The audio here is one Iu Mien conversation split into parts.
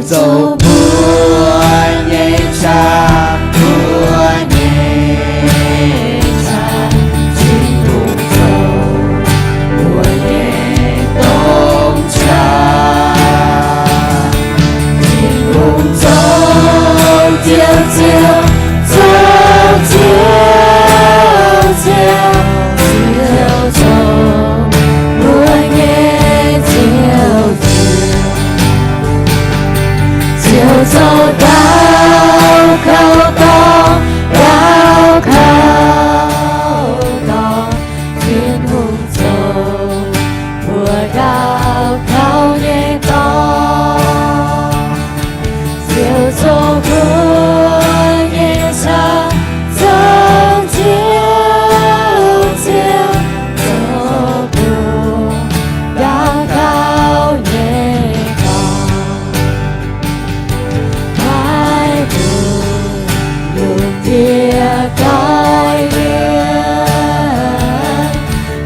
zoux mbuo nyei qaqv, mbuo nyei qaqv. Tin-Hungh zoux mbuo nyei domh qaqv. Tin-Hungh zoux Ziouv, Ziouv zoux Ziouv, Ziouv, Ziouv zoux mbuo nyei Ziouv, Ziouv. Ziouv zoux ndau kauv dorngx, ndau kauv dorngx. Tin-Hungh zoux mbuo ndau kauv nyei dorngx. Ziouv zoux mbuo nyei qaqv, zoux Ziouv, Ziouv zoux mbuo ndau kauv nyei dorngx. Maiv gunv lungh ndiev doix-lienh,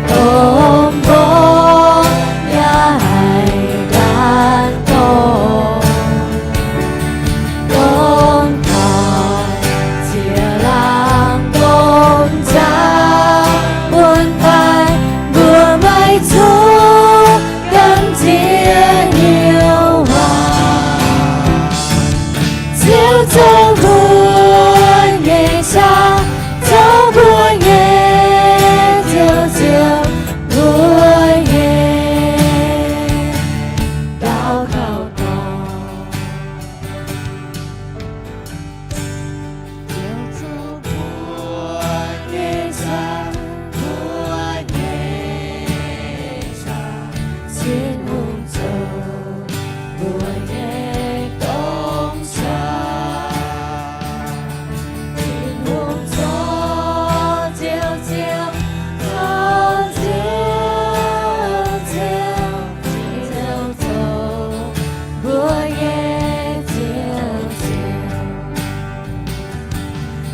domh mbuo yaac haih nqaang dorngx. Domh daaih ziec laangz domh nzauh, wuon daaih mbuo maiv zuqc gamh nziex hnyouv waac. Ziouv zoux mbuo nyei qaqv, zoux mbuo nyei Ziouv, Ziouv mbuo nyei ndau kauv dorngx. Ziouv zoux mbuo nyei qaqv, mbuo nyei qaqv. Tin-Hungh zoux mbuo nyei domh qaqv. Tin-Hungh zoux Ziouv, Ziouv zoux Ziouv, Ziouv, Ziouv zoux mbuo nyei Ziouv, Ziouv.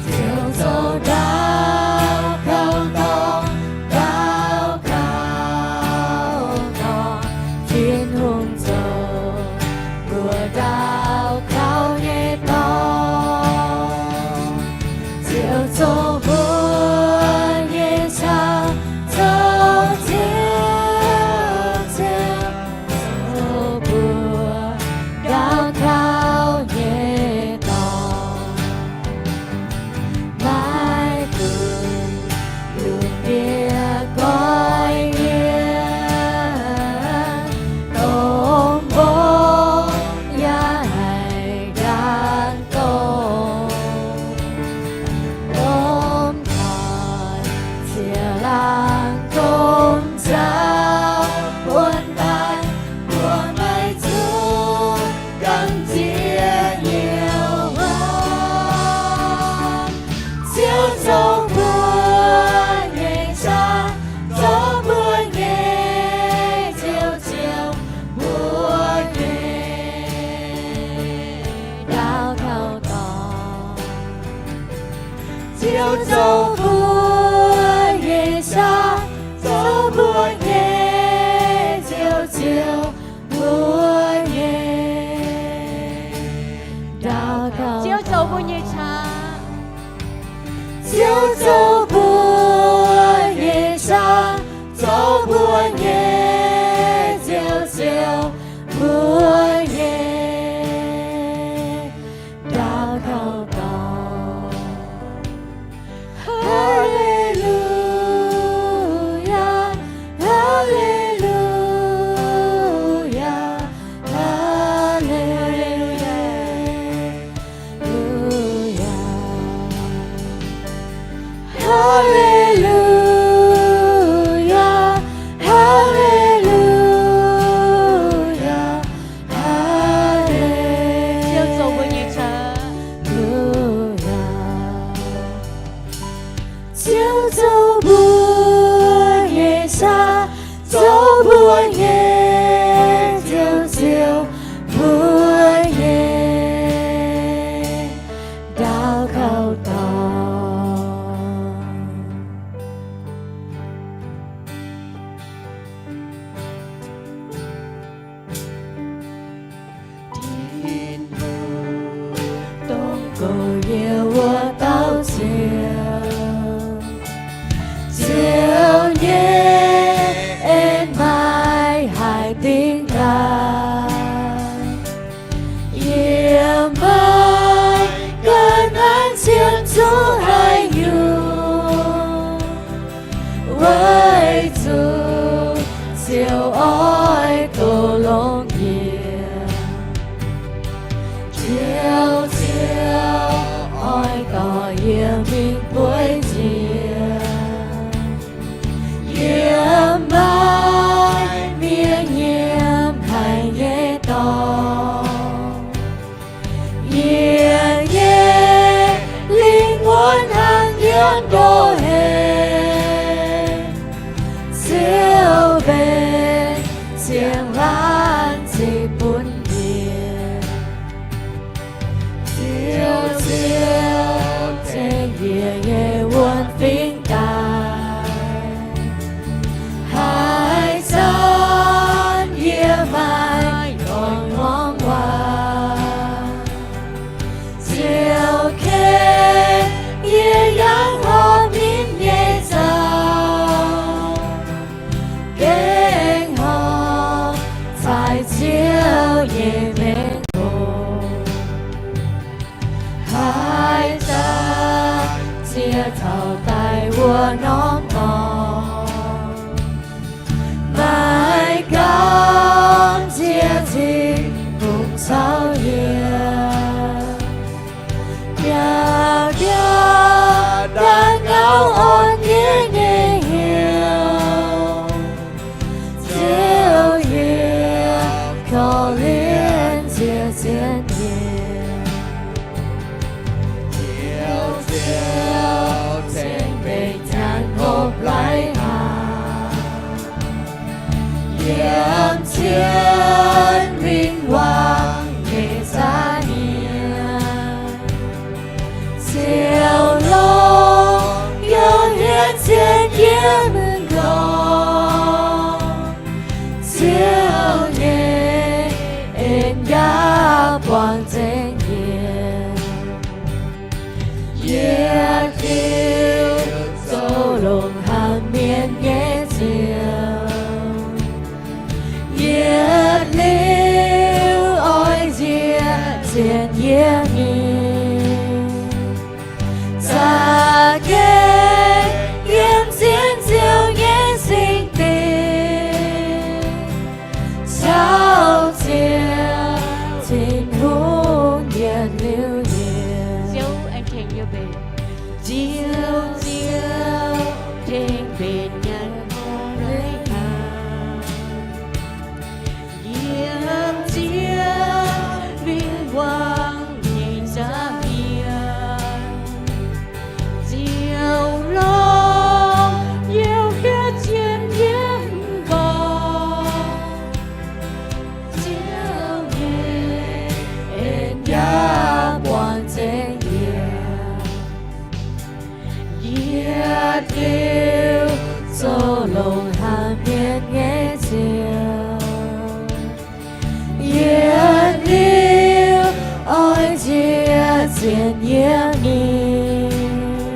Ziouv zoux ndau kauv dorngx, ndau kauv dorngx. Tin-Hungh zoux mbuo ndau kauv nyei dorngx. Ziouv zoux mbuo nyei qaqv, zoux Ziouv, Ziouv zoux mbuo ndau kauv nyei dorngx. Maiv gunv lungh ndiev doix-lienh, domh mbuo yaac haih nqaang dorngx. Domh daaih ziec laangz domh nzauh, wuon daaih mbuo maiv zuqc gamh nziex hnyouv waac. Ziouv zoux mbuo nyei qaqv, zoux mbuo nyei Ziouv, Ziouv mbuo nyei ndau kauv dorngx. Ziouv zoux mbuo nyei qaqv, zoux mbuo nyei Ziouv, Ziouv mbuo nyei ndau kauv. Ziouv zoux mbuo nyei qaqv. Ziouv zoux mbuo nyei qaqv, zoux mbuo nyei Ziouv, Ziouv mbuo nyei ndau kauv dorngx. Haa^le^lu^yaa, haa^le^lu^yaa, haa^le^lu^yaa. Haa^le^lu^yaa, haa^le^lu^yaa, haa^le^lu^yaa. Ziouv zoux mbuo nyei qaqv, zoux mbuo nyei Ziouv, Ziouv mbuo nyei ndau kauv dorngx. Tin gengh horpc caux Ziouv nyei mengh hoc. Haaix zanc ziouc taux daaih wuov norm dorngx, maiv gamh nziex Tin-Hungh caux yie, yaac biaux daaih gauh orn yie nyei hnyouv. Ziouv yie korv-lienh nziex zien nyeic, Ziouv, Ziouv ceng mbenc nyanc hopv laiv hnaangx, yiem zien win-wangc nyei za'hmien. Ziouv longc youh hietv zien yiem m'nqorngv, Ziouv nyei en yaac buangh nzengc yie. Yietc liuz zoux longx hnamv mienh nyei Ziouv, yietc liuz oix nziex zien yiem ninh. Za'gengh yiem zien Ziouv nyei singx dingc, caux Ziouv Tin-Hungh yietc liuz yiem. Ziouv, Ziouv, tengx mbenc nyanc hopv laiv hnaangx, yiem zien win-wangc nyei za'hmien. Ziouv longc youh hietv zien yiem m'nqorngv, Ziouv nyei en yaac buangh nzengc yie. Yietc liuz zoux longx hnamv mienh nyei Ziouv, yietc liuz oix nziex zien yiem ninh.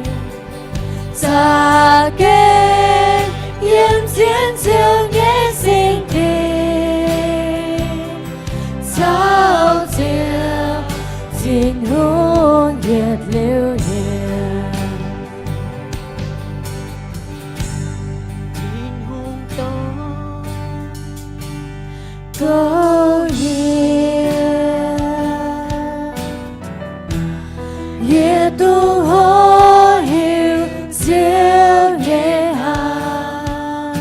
Za'gengh yiem zien Ziouv nyei singx lingh, caux Ziouv Tin-Hungh yietc liuz yiem. Tin-Hungh dorh gouv yie, yie duqv hov hiuv Ziouv nyei haaix,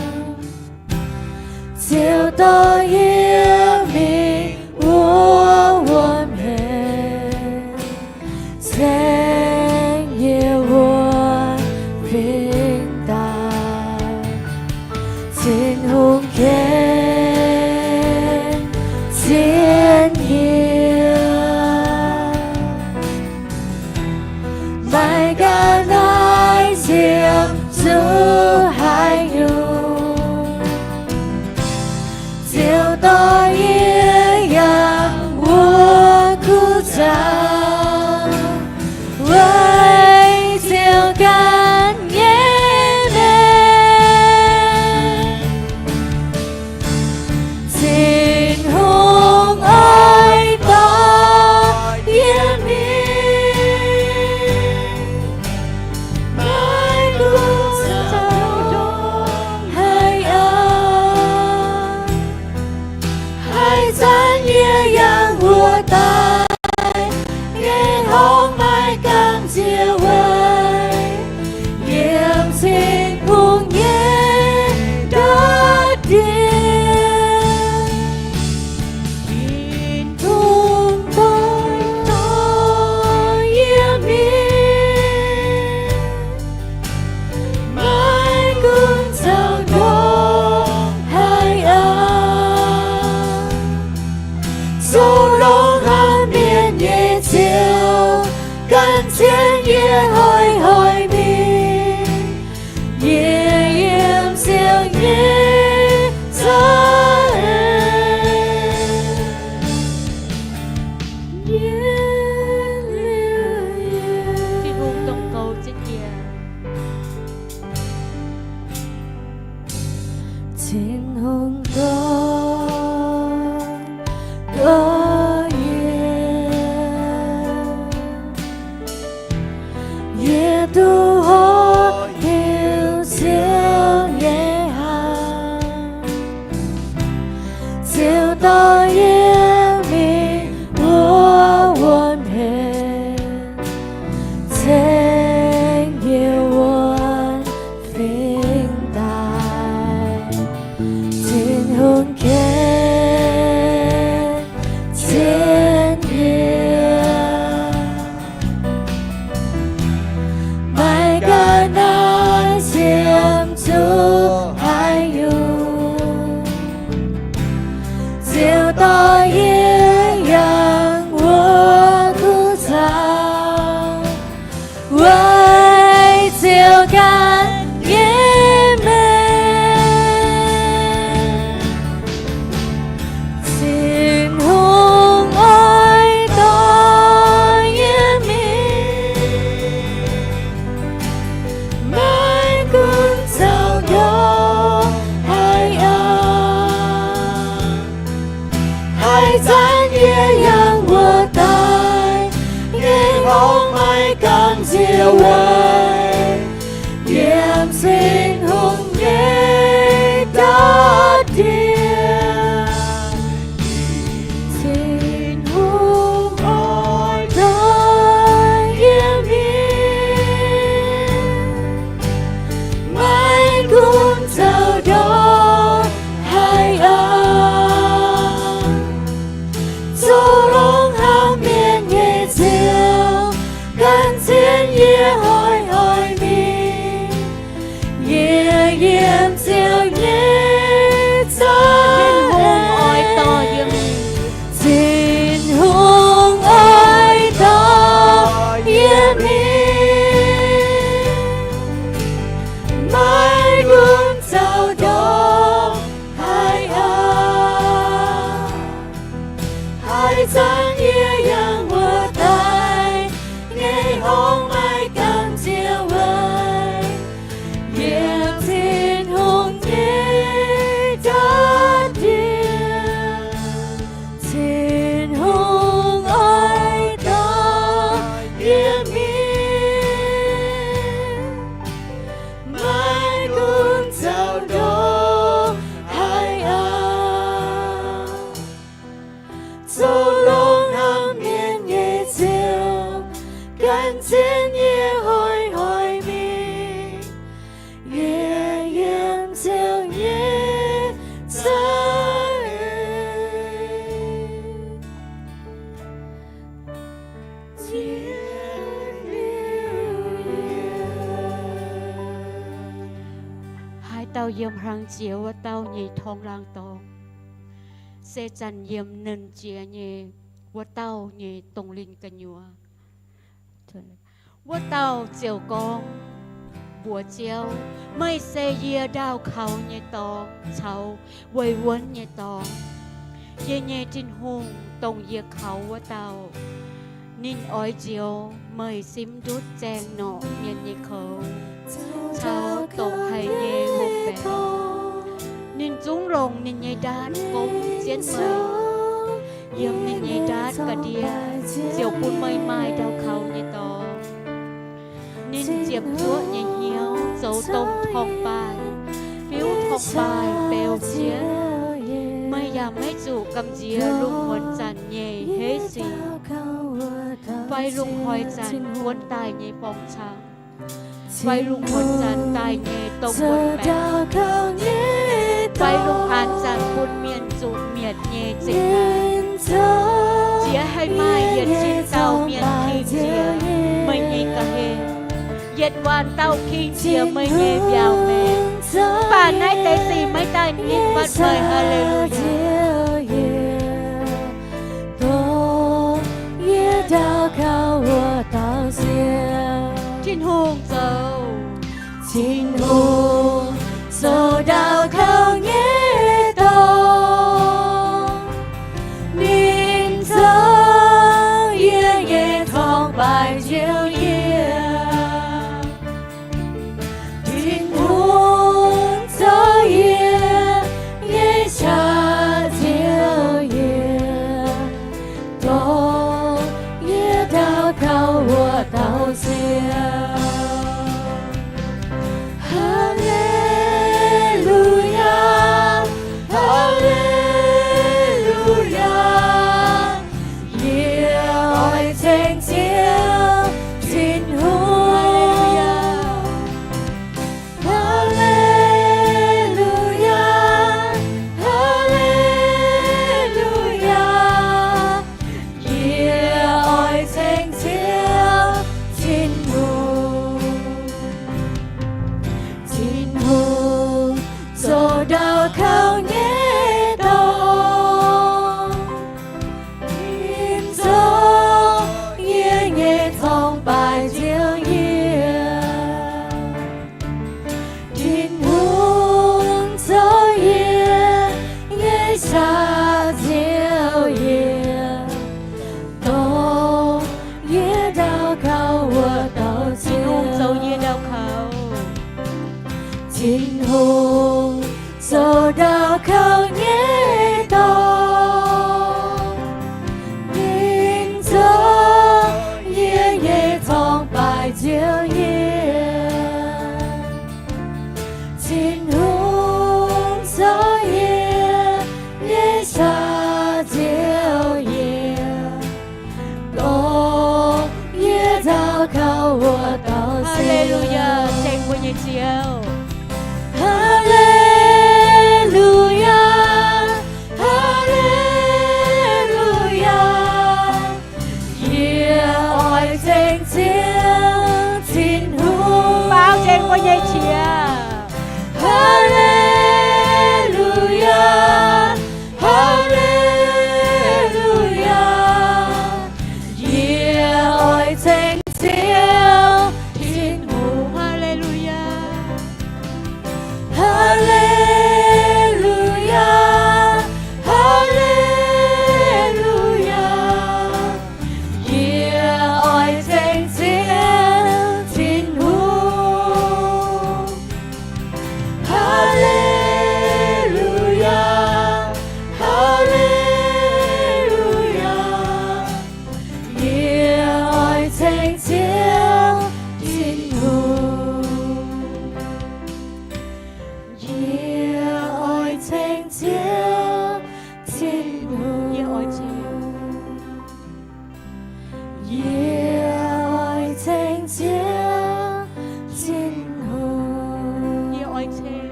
Ziouv dorh yie mingh wuov wuom-hlen, ceng yie wuov fingx daaih. Tin-Hungh ken zien yie, maiv gaax naaiv siemv zuqc haaix nyungc, Ziouv dorh yie yangh wuov kuv zanc, weic Ziouv ganh nyei mengh. Tin-Hungh oix dorh yie mingh, maiv gunv zoux ndongc haaix oc. Haaix zanc yie yangh wuov daaih nyei horngz maiv gamh nziex weic yiem Tin-Hungh nyei ndortv ndie. Tin-Hungh doix dorh yie mingh, maiv gunv zoux ndongc haaix oc. Zoux longx hnamv mienh nyei Ziouv, gan zien yie hnoi-hnoi mingh. Yie yiem Ziouv nyei Tin-Hungh gorngv, gorngv yie, yie duqv horpc Ziouv nyei haaix, Ziouv dorh yie mingh wuov wuonh hec, ceng yie wuonh fingx daaih. Tin-Hungh ken zien yie, maiv gaax naaiv ziepc zuoqv haaix nyungc, Ziouv dorh yie yangh wuov kuv caux, weic Ziouv ganh nyei maengc. Tin-Hungh oix dorh yie mingh, maiv gunv zoux ndortv haaix aqv, haaix zanc yie yangh wuov daaih, nyei hngongx maiv gamh nziex weic yiem Tin-Hungh nyei ndortv ndie. Tin-Hungh oix dorh yie mingh, maiv gunv zoux ndortv haaix aqv, zoux longx hnamv mienh nyei Ziouv, gan zien yie hnoi-hnoi mingh. Yie yiem Ziouv nyei za'eix, Tin-Hungh oix dorh yie mingh, maiv gunv zoux ndortv haaix aqv, haaix zanc yie yangh wuov daaih, nyei hngongx maiv gamh nziex weic yiem Tin-Hungh nyei ndortv ndie. Tin-Hungh oix dorh yie mingh, maiv gunv zoux ndortv haaix aqv, zoux longx hnamv mienh nyei Ziouv, gan zien yie hnoi-hnoi mingh. Yie yiem Ziouv nyei za'eix. Haaix dauh yiem hlang jiex wuov dauh nyei torngv laangz dorngx, se zanc yiem nernh jiex nyei wuov dauh nyei dongh linh gu'nyuoz. Wuov dauh ziouc gorngv mbuox Ziouv, Meih se yie ndaauh kaux nyei dorngx caux weic wuonv nyei dorngx. Yie nyei Tin-Hungh, dongh yie kaux wuov dauh. Ninh oix njoux meih simv ndutv zaeng norqc mienh nyei koux caux doqc haic nyei hopv-baeqc. Ninh zungv longc ninh nyei ndaatv gomv jienv meih. Yiem ninh nyei ndaatv ga'ndiev ziouc bun meih maaih ndaauh kaux nyei dorngx. Ninh ziepc zuoqv nyei hnyouv zoux domh torngv-baaih, fiuv torngv-baaih beu jienv. Meih yaac maiv zuqc gamh nziex lungh muonz zanc nyei heiv sic fai lungh hoic zanc buonv daaih nyei borngz-cang, fai lungh muonz zanc daaih nyei dongh wuonc baengc, fai lungh aanx zanc bun mienh zuqc mietc nyei zeqc naanc. Jiex haih maaih yietc zinh dauh mienh king nziex meih nyei ga'hlen, yietc waanc dauh king nziex meih nyei mbiaauc maengx. Mv baac naaiv deix sic maiv daaih nitv fatv meih. Haa^le^lu^yaa. Tin-Hungh zoux, Tin-Hungh zoux ndaauh kaux nyei dorngx. Ninh zoux yie nyei torngv-baaih njoux yie. Tin-Hungh zoux yie kaux nyei dorngx. Ninh zoux yie nyei zorng-baaix nziouv yie. Tin-Hungh zoux yie nyei saax nziouv yie, dongh yie ndau kaux wuov dauh Ziouv. Tin-Hungh zoux yie ndau kaux. Tin-Hungh zoux ndau kaux nyei dorngx. Ninh zoux yie nyei zorng-baaix nziouv yie. Tin-Hungh zoux yie nyei saax nziouv yie, dongh yie ndau kaux wuov dauh Ziouv. Haa^le^lu^yaa, ceng mbuo nyei Ziouv. Haa^le^lu^yaa, haa^le^lu^yaa. Yie oix ceng Ziouv Tin-Hungh. Faaux ceng mbuo nyei qiex. Haa^le^lu^yaa, haa^le^lu^yaa. Yie oix ceng Ziouv Tin-Hungh. Haa^le^lu^yaa. Haa^le^lu^yaa, haa^le^lu^yaa. Yie oix ceng Ziouv Tin-Hungh. Haa^le^lu^yaa, haa^le^lu^yaa. Yie oix ceng Ziouv Tin-Hungh. Yie oix ceng Ziouv Tin-Hungh. Yie oix ceng. Yie oix ceng Ziouv Tin-Hungh. Yie oix ceng.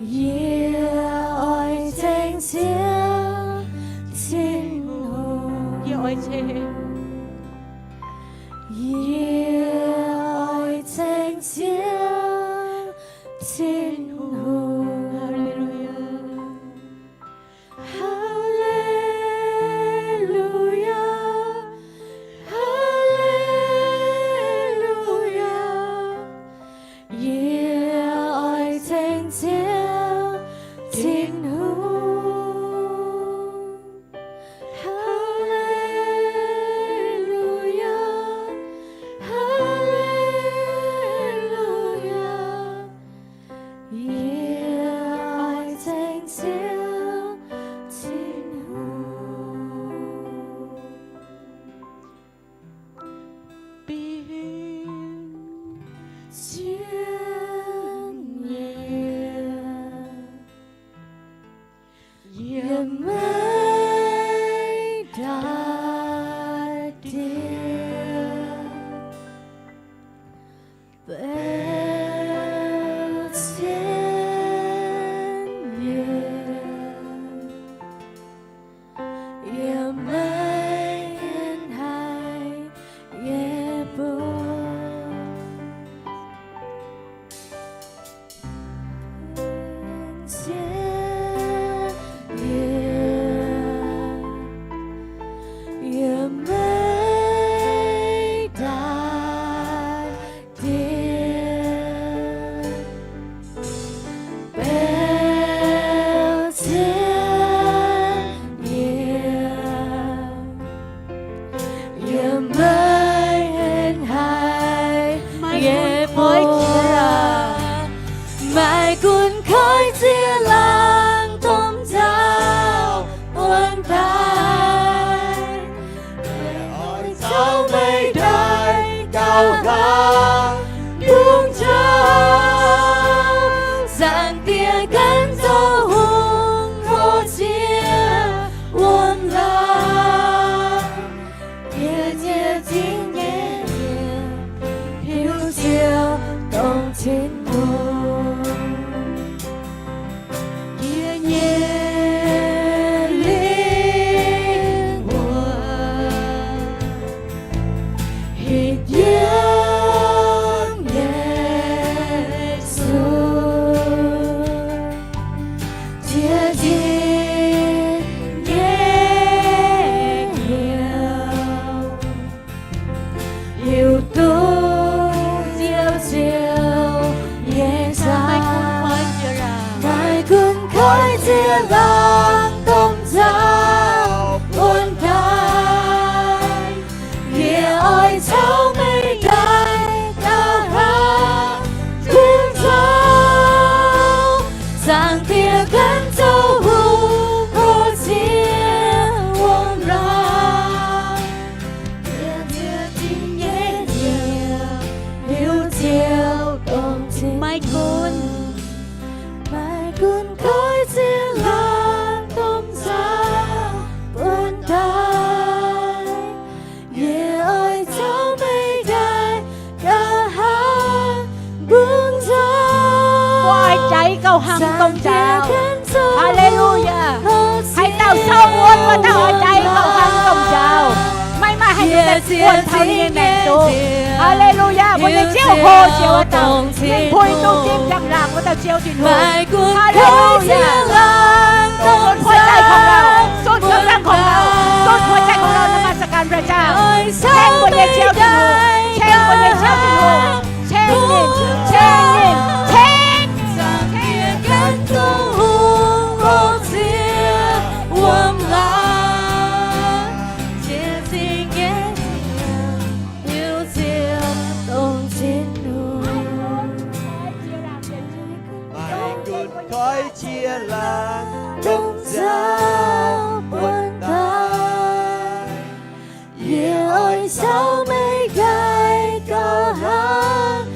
Yie oix ceng Ziouv Tin-Hungh. Yie oix ceng. Yie oix ceng Ziouv Tin-Hungh. Haa^le^lu^yaa. Haa^le^lu^yaa. Haa^le^lu^yaa. Yie oix ceng Ziouv Tin-Hungh. Koiv ziex laangz domh nzauh buonv daaih, yie oix caux meih daaih gauh hnangv bungx nzauh. Zaangc Diex ganh zoux hungh, hlo ziex wuom laangz, yie ziex zingh nyei ziangh, hiuv ziouc dongh zinh. Maiv gunv, maiv gunv koiv ziex laangz domh nzauh buonv daaih, yie oix caux meih daaih gauh hnangv bungx nzauh. Mbuo oix jaiv gauh hnangv domh nzauh. Haa^le^lu^yaa. Haaix dauh souv wuonv, mbuo daaih oix jaiv gauh hnangv domh nzauh. Maiv maaih haaix nyungc daaih buonv taux ninh nyei maengc duqv. Haa^le^lu^yaa. Mbuo nyei Ziouv hlo jiex wuov dauh, ninh puix duqv zipv njang-laangc wuov dauh Ziouv Tin-Hungh. Haa^le^lu^yaa. Zunv หัวใจของเรา, zunv เครื่องรางของเรา, zunv หัวใจของเรานมัสการพระเจ้า. แช่ง mbuo nyei Ziouv Tin-Hungh, แช่ง mbuo nyei Ziouv Tin-Hungh, แช่ง ninh, แช่ง ninh, แช่ง ninh. Maiv gunv koiv ziex laangz domh nzauh buonv daaih, yie oix caux meih daaih gauh hnangv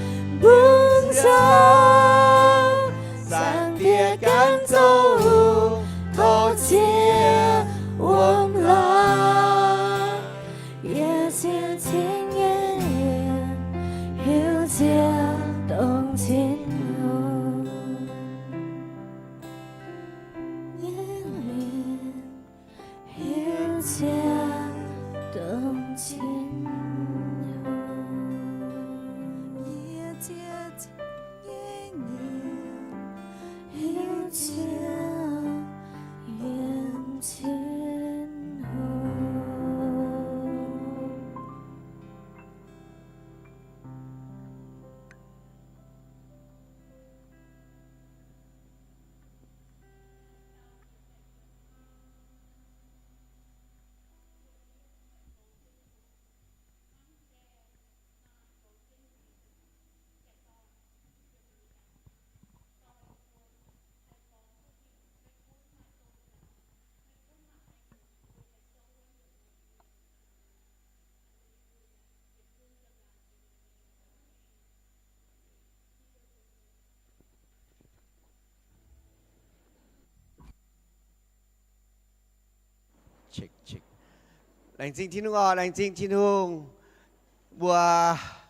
bungx nzauh. Zaangc Diex ganh zoux hungh, hlo ziex wuom laangz, yie ziex zingh nyei ziangh, hiuv ziouc dongh Tin-Hungh. Nyei mienh, hiuv ziouc dongh Tin-Hungh. Yie ziex zingh nyei ziangh, hiuv ziouc yiem Tin-Hungh. Laengz zingh Tin-Hungh oc, laengz zingh Tin-Hungh. Mbuo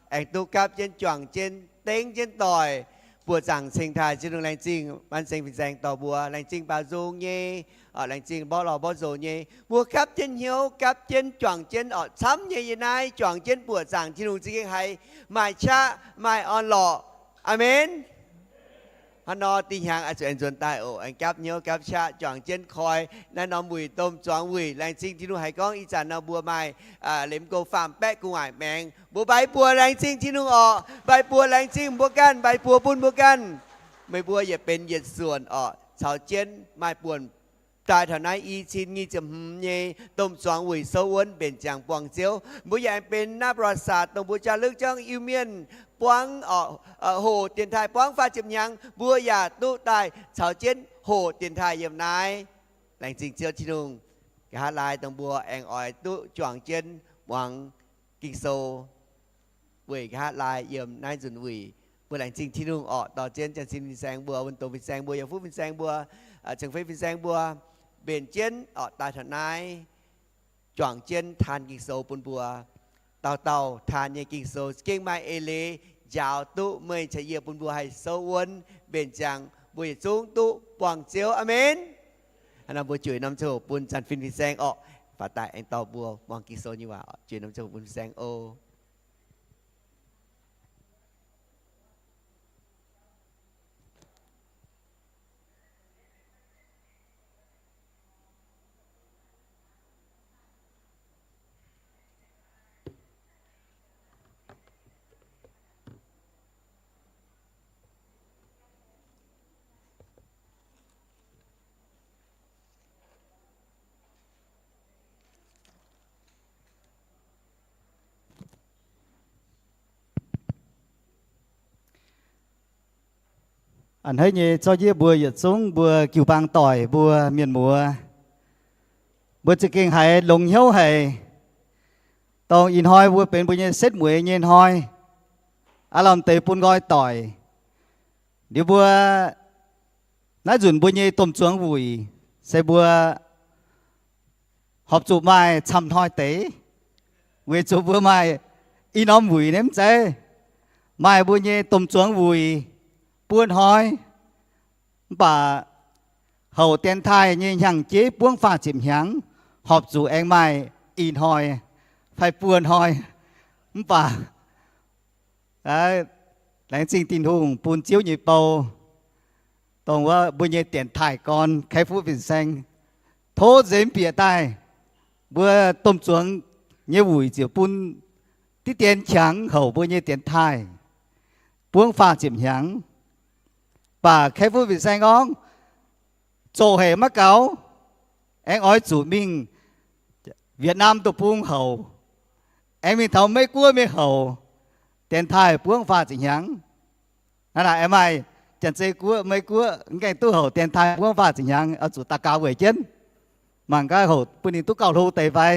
aengx duqv gapv jienv juangc jienv dengv jienv doic, buoqc zaangc ceng taaih Tin-Hungh. Laengz zingh ban seng fin-saeng dorh mbuo, laengz zingh baaux nzung nyei, laengz zingh mborqv lorh mborqv nzou nyei. Mbuo gapv jienv hnyouv, gapv jienv juangc jienv orqc, camv nyei yiem naaiv juangc jienv buoqc zaangc Tin-Hungh za'gengh haiz maaih qaqv maaih orn-lorqc. Aamen. Hnangv nor, dih hnyangx oix zuqc aengx nzuonx daaih oc. Aengx gapv hnyouv gapv qaqv juangc jienv koi naaiv norm wuic, domh zuangx wuic. Laengz zingh Tin-Hungh haiz gorngv ih zanc nor mbuo maaih liemh gouh faam baeqv gu'nguaaic maengx. Mbuo mbaix buoz laengz zingh Tin-Hungh orqc. Mbaix buoz laengz zingh mbuo ganh, mbaix buoz bun mbuo ganh. Meih mbuo yietc benx yietc suonc orqc, caux jienv maaih buonc daaih taux naaiv i cin nyic ziepc hmz nyei domh zuangx wuic souv wuonv mbenc ziangx buangh Ziouv. Mbuo yaac aengx benx naaiv บริษัท dongh mbuo jaax lukv jangv Iu-Mienh buangv, hoqc dienx taaih buangv faah ziepc hnyangx, mbuo yaac duqv daaih caux jienv hoqc dienx taaih yiem naaiv. Laengz zingh Ziouv Tin-Hungh. Nqa'haav laai dongh mbuo aengx oix duqv juangc jienv muangx Ging-Sou weic nqa'haav laai yiem naaiv nzunc wuic. Mbuo laengz zingh Tin-Hungh orqc, dorh jienv Janx-Sin fin-saeng mbuo, Wuonh Dongh fin-saeng mbuo, Yaac Fuqv fin-saeng mbuo, Ceng-Fei fin-saeng mbuo, mbenc jienv orqc daaih taux naaiv, juangc jienv taan Ging-Sou bun mbuo. Dauh dauh taan nyei Ging-Sou gengh maaih eix leiz njaaux duqv meih caux yie bun mbuo haih souv wuonv mbenc ziangx, mbuo yietc zungv duqv buangh Ziouv. Aamen. Hnangv nor mbuo jueiz norm ziangh hoc bun Janx-Fin fin-saeng orqc, faaux daaih aengx dorh mbuo muangx Ging-Sou nyei waac. Jueiz norm ziangh hoc bun fin-saeng oc. A'hneiv nyei zorqv yie mbuo yietc zungv mbuo jiu-baang doic mbuo mienh muoz, mbuo za'gengh haiz longx hnyouv haic. Dongh ih hnoi mbuo benx mbuo nyei setv mueiz nyei hnoi, aav lamh deix bun nqoi doic. Liuz mbuo naaiv nzunc mbuo nyei domh zuangx wuic se mbuo horpc zuqc maaih camv hnoi deix, weic zuqc mbuo maaih i norm wuic nyei mv zeiz, maaih mbuo nyei domh zuangx wuic buo hnoi. Mv baac houc dienx taaih nyei hnyangx-jeiv buangv faah ziepc hnyangx, horpc zuqc aengx maaih i hnoi fai buo hnoi. Mv baac laengz zingh Tin-Hungh bun Ziouv nyei bou, dongh wuov mbuo nyei dienx taaih gorn Kaeqv Fuqv Fin-Saeng tov nzemx bieqc daaih, mbuo domh zuangx nyei wuic ziouc bun diqv dien qangx houc mbuo nyei dienx taaih buangv faah ziepc hnyangx. Mv baac Kaeqv Fuqv Fin-Saeng gorngv, zoqc haic maiv gaux, aengx oix zuqc mingh Việt Nam deic-bung houc, aengx mingh taux Meiv Guoqv mingh houc dienx taaih buangv faah ziepc hnyangx. Hnangv naaic aengx maaih Janx-Zei Guoqv, Meiv Guoqv mv gaengh duqv houc dienx taaih buangv faah ziepc hnyangx, oix zuqc daux gaux weic jienv mangc gaax houc bun ninh duqv gauh hlo deix fai.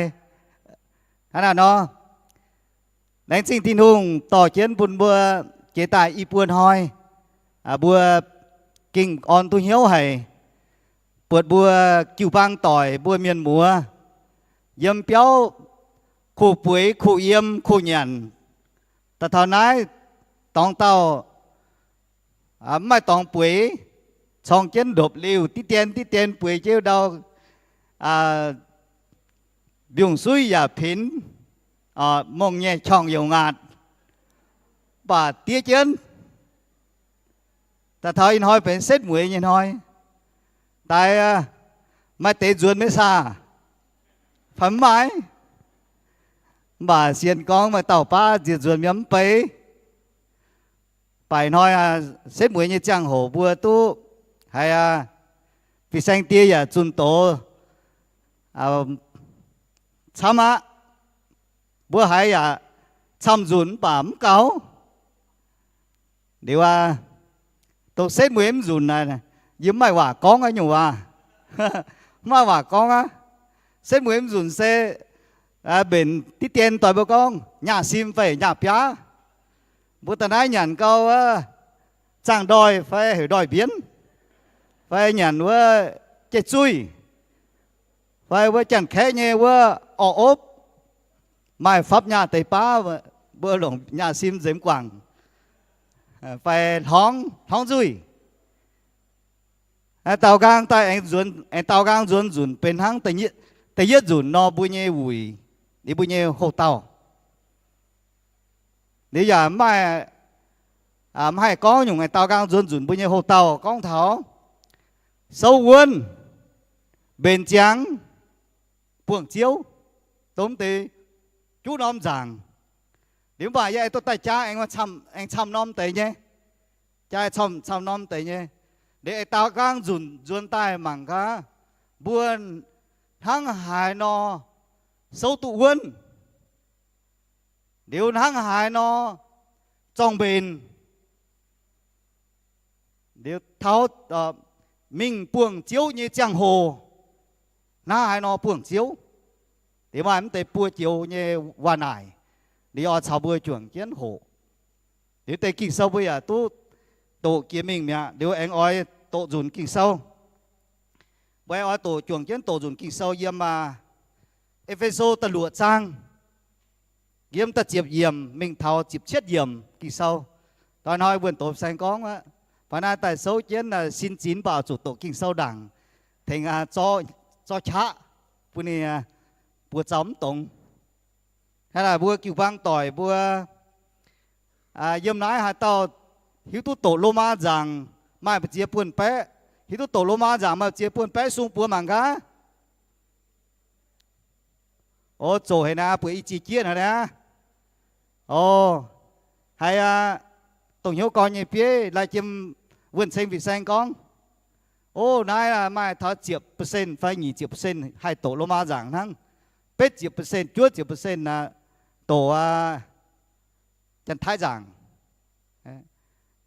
Hnangv naaiv nor, laengz zingh Tin-Hungh dorh jienv bun mbuo jiex daaih i buo hnoi, mbuo gengh orn duqv hnyouv haic. Buatc mbuo jiu-baang doic mbuo mienh muoz yiem biauv kuh bueix kuh yiem kuh nyanc, daaih taux naaiv dorngx dauh mv maaih dorngx bueix, corng jienv ndopv-liuh diqv dien diqv dien bueix jienv ndau mbiungc-suiv yaac pinx, mongh nyei qongh youc ngaatc, mv baac diev jienv. Daaih taux ih hnoi benx setv mueiz nyei hnoi. Daaih maaih deix nzuonx maiv saah? Fai mv maaih? Mv baac sienx gorngv maaih dauh baav nziex nzuonx yiem mv bei. Baac ih hnoi setv mueiz nyei ziangh hoc mbuo duqv haiz Fin-Saeng Die yaac zunh doz camv aqv. Mbuo haiz yaac camv nzunc mv baac mv gaux. Liuz aqv, dongh setv mueiz mv nzunc naaic, yie mv maaih waac gorngv aqv nyungc waac. Mv maaih waac gorngv aqv. Setv mueiz mv nzunc se mbenc diqv dien doix mbuo gorngv nyaah sim fai nyaah biaav. Mbuo daaih naaiv nyanc gau wuov zaangh ndoih fai heuc ndoih mbienv, fai nyanc wuov jeiv zuih, fai wuov Janx-Kaeqv nyei wuov orv opv, maaih fapv nyaah deix baav, mbuo longc nyaah sim nzemx guangc, fai hlorngv, hlorngv nzuih. Daaux nqaang daaih aengx nzuonx, aengx daaux nqaang nzuonx nzunc benx hnangv da'yietv nzunc nor mbuo nyei wuic, liuz mbuo nyei houx-dauh. Liuz yaac mv maaih, mv haih gorngv nyungc aengx daaux nqaang nzuonx nzunc mbuo nyei houx-dauh gorngv taux souv wuonv, mbenc ziangx, buangh Ziouv, dongh deix juqv norm nzaangc. Liuz mv baac yie aengx duqv daaih jaa aengx, aengx camv norm deix nyei, jaa camv, camv norm deix nyei. Liuz aengx daaux nqaang nzunc nzuonx daaih mangc gaax, mbuo hnangv haaix nor souv duqv wuonv, liuz hnangv haaix nor zorng-mbenc, liuz taux mingh buangh Ziouv nyei ziangh hoc hnangv haaix nor buangh Ziouv. Liuz maaih mv deix buo joux nyei waac-naaic, liuz oix caux mbuo juangc jienv hoqc. Liuz deix Ging-Sou mbuo yaac duqv doqc jiex mingh mi'aqv. Liuz aengx oix doqc nzunc Ging-Sou. Mbuo aengx oix doqc, juangc jienv doqc nzunc Ging-Sou yiem E^fe^so da'luoqc zaang, yiem da'ziepc yiemc mingh taux ziepc cietv yiemc Ging-Sou. Daaih hnoi wuonh doz saeng gorngv aqv, fai naaiv daaih souv jienv sin zinx mv baac zuqc doqc Ging-Sou ndaangc, tengx zorqv qaqv bun ninh buoz-zaux mv dongz. Hnangv naaic mbuo jiu-baang doic mbuo yiem naaiv haaix dauh hiuv duqv doqc Lomaa nzaangc, maaih mbu'ziex buonv-baeqv, hiuv duqv doqc Lomaa nzaangc maaih mbu'ziex buonv-baeqv sung buoz mangc gaax. O, zoqc haic naaiv, bueix i ziex jieqv naaiv. O, haiz aqv, dongh hnyouv gorn nyei bieiv lai jiem wuonh ceng fin-saeng gorngv, o, naaiv maaih taux ziepc percent fai nyic ziepc percent haih doqc Lomaa nzaangc hnangv. Betv ziepc percent, juov ziepc percent doqc Janx-Taiv nzaangc.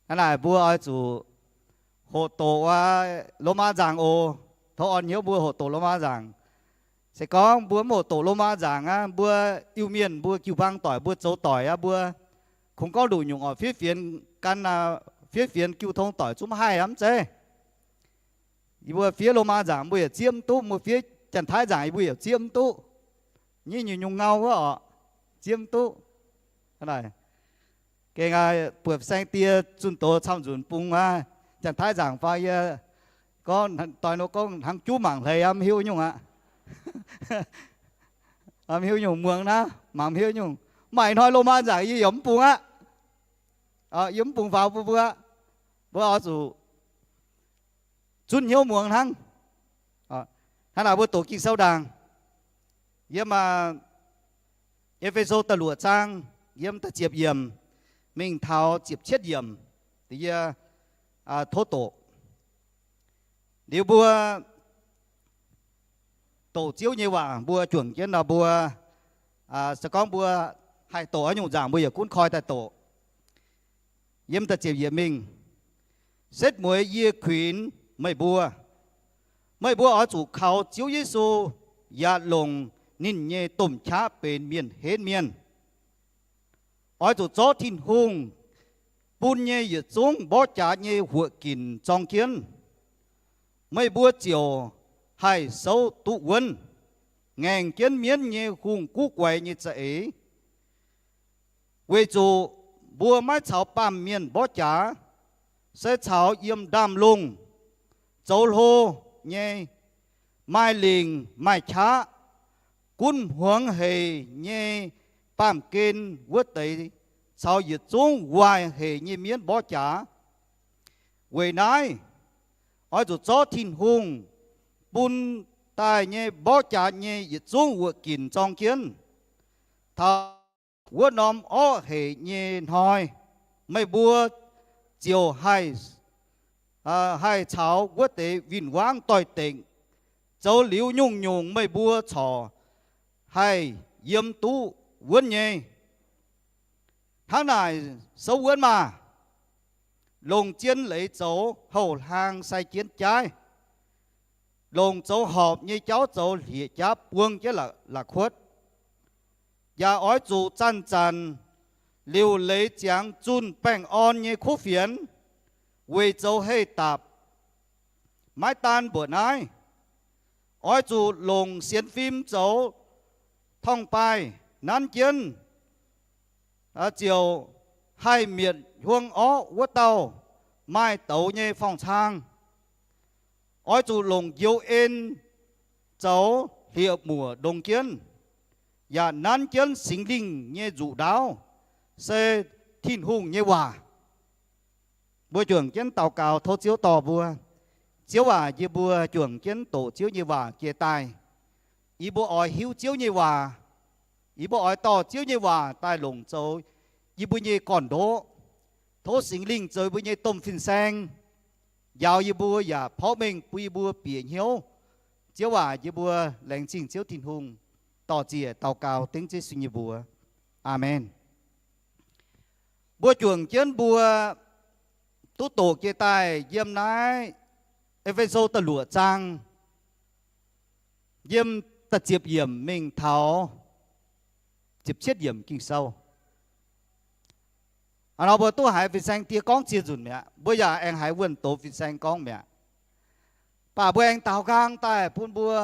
Hnangv naaic mbuo oix zuqc hoqc doqc Lomaa nzaangc oc. Tov orn hnyouv mbuo hoqc doqc Lomaa nzaangc. Se gorngv mbuo mv hoqc doqc Lomaa nzaangc aqv, mbuo Iu-Mienh mbuo jiu-baang doic mbuo zoux doic aqv, mbuo kungx gorngv nduqc nyungc oc, fiev fienx gan, fiev fienx jiu tong doic zungv mv haih aqv, mv zeiz. Yie mbuo fiev Lomaa nzaangc mbuo yaac zieqv mv duqv, mbuo fiev Janx-Taiv nzaangc yie mbuo yaac zieqv mv duqv. Nyei nyungc-nyungc ngau wuov oc, zieqv mv duqv. Gengh buatc fin-saeng die zunh doz camv nzunc bung aqv, Janx-Taiv nzaangc faaux yie gorngv doix nor gorngv hnangv juv mangc hleix aqv, mv hiuv nyungc aqv. Mv hiuv nyungc muangx naaiv, mangc mv hiuv nyungc. Maaih hnoi Lomaa nzaangc yie yaac mv bung aqv. Yie mv bung faaux bun mbuo aqv. Mbuo oix zuqc zunv hnyouv muangx hnangv. Hnangv naaic mbuo doqc Ging-Sou ndaangc. Yiem E^fe^so da'luoqc zaang, yiem da'ziepc yiemc mingh taux ziepc cietv yiemc, yie tov doqc. Liuz mbuo doqc Ziouv nyei waac, mbuo juangc jienv nor mbuo, se gorngv mbuo haih doqc haaix nyungc nzaangc mbuo yaac gunv koi daaih doqc. Yiem da'ziepc yiemc mingh, setv mueiz yie kuinx meih mbuo, meih mbuo oix zuqc kaux Ziouv Yesu yaac longc ninh nyei domh qaqv benx mienh henv mienh. Oix zuqc zorqv Tin-Hungh bun nyei yietc zungv mborqv jaax nyei huoqc ginc zorng jienv, meih mbuo ziouc haih souv duqv wuonv, ngaengc jienv mienv nyei hungh guv guaix nyei za'eix. Weic zuqc mbuo maiv caux baamh mienh mborqv jaax, se caux yiem ndaamv-lungh zoux hlo nyei, maaih lingc maaih qaqv, gunv hmuangx hec nyei baamh gen wuov deix caux yietc zungv waaic hec nyei mienv mborqv jaax. Weic naaiv, oix zuqc zorqv Tin-Hungh bun daaih nyei mborqv jaax nyei yietc zungv huoqc ginc zorng jienv. Taux wuov norm orqv hec nyei hnoi, meih mbuo ziouc haih haih caux wuov deix win-wangv doix-dekc, zoux liuz nyungc-nyungc meih mbuo corc haih yiem duqv wuonv nyei. Hnangv naaic souv wuonv maah! Longc zien leiz zoux houh hlaang sai jienv jaaiv, longc zoux horpc nyei jauv zoux hlieqv-jaav buang jienv la'kuotv. Yaac oix zuqc zanc-zanc liuc leiz ziangx zunh baengh orn nyei kuv fienx weic zoux heh dapc. Maiv daan mbuoqc naaiv, oix zuqc longc sienx fim zoux torngv-baaih nanv jienv ziouc haih mietc huong orqv wuov dauh maaih douz nyei forng-cang. Oix zuqc longc njoux en zoux hlieqv-muoc ndongx jienv, yaac nanv jienv Singx Lingh nyei nzuqc ndaauv, se Tin-Hungh nyei waac. Mbuo juangc jienv daux gaux tov Ziouv dorh mbuo. Ziouv aac, yie mbuo juangc jienv doqc Ziouv nyei waac jiex daaih. Yie mbuo oix hiuv Ziouv nyei waac. Yie mbuo oix dorh Ziouv nyei waac daaih longc zoux yie mbuo nyei gorn-ndoqv. Tov Singx Lingh zoux yie mbuo nyei domh fin-saeng, njaaux yie mbuo yaac porv mengh bun yie mbuo bieqc hnyouv. Ziouv aac, yie mbuo laengz zingh Ziouv Tin-Hungh, dorh ziec daux gaux dengv Yesu nyei mbuox. Aamen. Mbuo juangc jienv mbuo duqv doqc jiex daaih yiem naaiv E^fe^so da'luoqc zaang, yiem da'ziepc yiemc mingh taux ziepc cietv yiemc Ging-Sou. Hnangv nor mbuo duqv haiz fin-saeng die gorngv ziex nzunc mi'aqv. Mbuo yaac aengx haiz wuonh doz fin-saeng gorngv mi'aqv. Baac mbuo aengx daaux nqaang daaih bun mbuo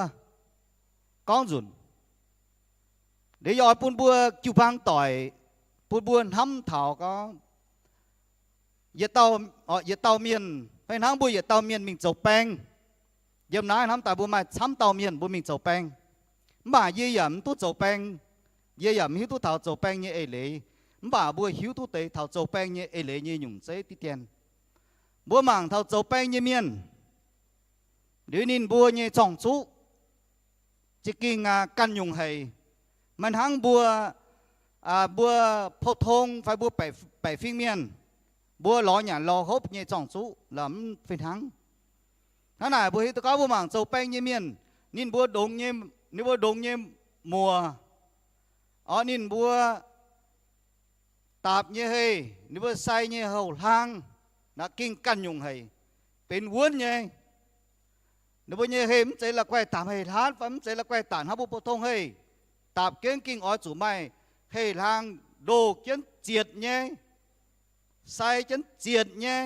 gorngv nzunc. Liuz yie oix bun mbuo jiu-baang doic, bun mbuo hnamv taux gorngv yietc dauh, yietc dauh mienh, fai hnangv mbuo yietc dauh mienh mingh zoux baeng. Yiem naaiv hnamv daaih mbuo maaih camv dauh mienh mbuo mingh zoux baeng. Mv baac yie yaac mv duqv zoux baeng. Yie yaac mv hiuv duqv taux zoux baeng nyei eix leiz. Mv baac mbuo hiuv duqv deix taux zoux baeng nyei eix leiz nyei nyungc zeiv diqv dien. Mbuo mangc taux zoux baeng nyei mienh, liuz ninh mbuo nyei zorng-zuqv za'gengh ganh nyungc haic. Maiv hnangv mbuo, mbuo pou-tong fai mbuo baeqc fim mienh, mbuo lorz nyanc lorz hopv nyei zorng-zuqv la'mv fih hnangv. Hnangv naaic mbuo hiuv duqv gorngv mbuo mangc zoux baeng nyei mienh, ninh mbuo ndongx nyei, ninh mbuo ndongx nyei muoc, orqc, ninh mbuo daapc nyei heh, ninh mbuo sai nyei houh hlang, naaiv gengh ganh nyungc haic. benx wuonv nyei. Ninh mbuo nyei heh mv zeiz la'guaih daapc heh hlaanv fai mv zeiz la'guaih daapc hnangv mbuo pou-tong heh. Daapc jienv gengh oix zuqc maaih heh hlaang ndoh jienv zietc nyei, sai jienv zietc nyei,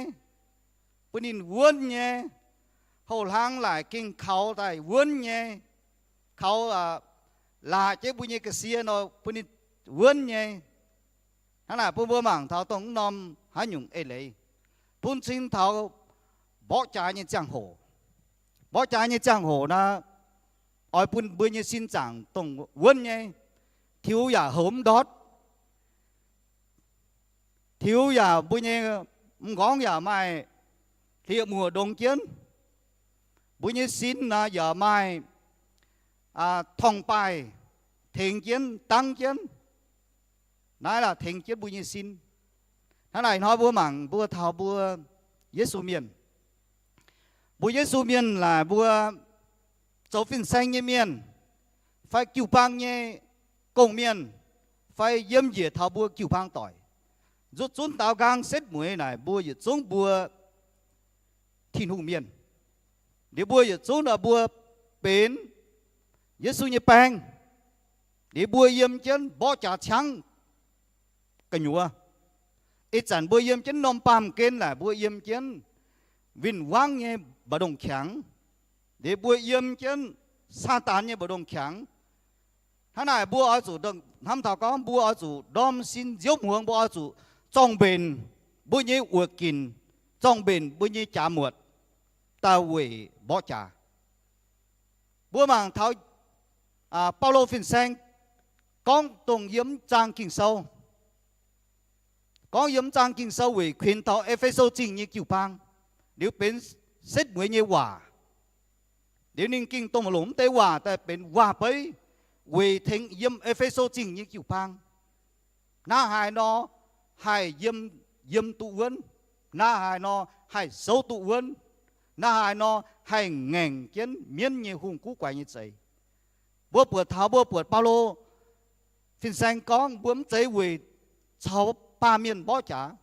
bun ninh wuonv nyei. Houh hlaang laaic gengh kaux daaih wuonv nyei, kaux laac jienv mbuo nyei ga'sie nor bun ninh wuonv nyei. Hnangv naaic bun mbuo mangc taux dongh mv norm haaix nyungc eix leiz, bun cing taux mborqv jaax nyei ziangh hoc. Mborqv jaax nyei ziangh hoc naaic, oix bun mbuo nyei sin zaangc dongh wuonv nyei, tiux yaac houx mv ndortv, tiux yaac mbuo nyei m'nqorngv yaac maaih hlieqv-muoc ndongx jienv, mbuo nyei sin naaic yaac maaih torngv-baaih tengx jienv, dangv jienv. Naaiv laaic tengx jienv mbuo nyei sin. Hnangv naaic hnoi mbuo mangc mbuo taux mbuo Yesu Mienh. Mbuo Yesu Mienh laaic mbuo zoux fin-saeng nyei mienh, fai jiu-baang nyei gong-mienh, fai yiem njiec taux mbuo jiu-baang doic, nzuqc zunv daaux nqaang setv mueiz naaic mbuo yietc zungv mbuo Tin-Hungh mienh. Liuz mbuo yietc zungv nor mbuo benx Yesu nyei baeng. Liuz mbuo yiem jienv mborqv jaax ciangv gu'nyuoz. Ih zanc mbuo yiem jienv norm baamh gen laaic mbuo yiem jienv win-wangv nyei mbu'ndongx qangx. Liuz mbuo yiem jienv Saadaan nyei mbu'ndongx qangx. Hnangv naaic mbuo oix zuqc hnamv taux gorngv mbuo oix zuqc ndorm sin nziouv hmuangx, mbuo oix zuqc zorng-mbenc mbuo nyei wuoqc ginc, zorng-mbenc mbuo nyei jaax muotc, daaih weic mborqv jaax. Mbuo mangc taux Baulo fin-saeng gorngv dongh yiem zaang Ging-Sou, gorngv yiem zaang Ging-Sou weic kuinx taux E^fe^so Zingh nyei jiu-baang, liuz benx setv mueiz nyei waac. Liuz ninh gengh dongh longc mv deix waac daaih benx waac-beiv weic tengx yiem E^fe^so Zingh nyei jiu-baang. Hnangv haaix nor haih yiem, yiem duqv wuonv, hnangv haaix nor haih souv duqv wuonv, hnangv haaix nor haih ngaengc jienv mienv nyei hungh guv guaix nyei zeix. Mbuo buatc taux, mbuo buatc Baulo fin-saeng gorngv mbuo mv zeiz weic caux baamh mienh mborqv jaax.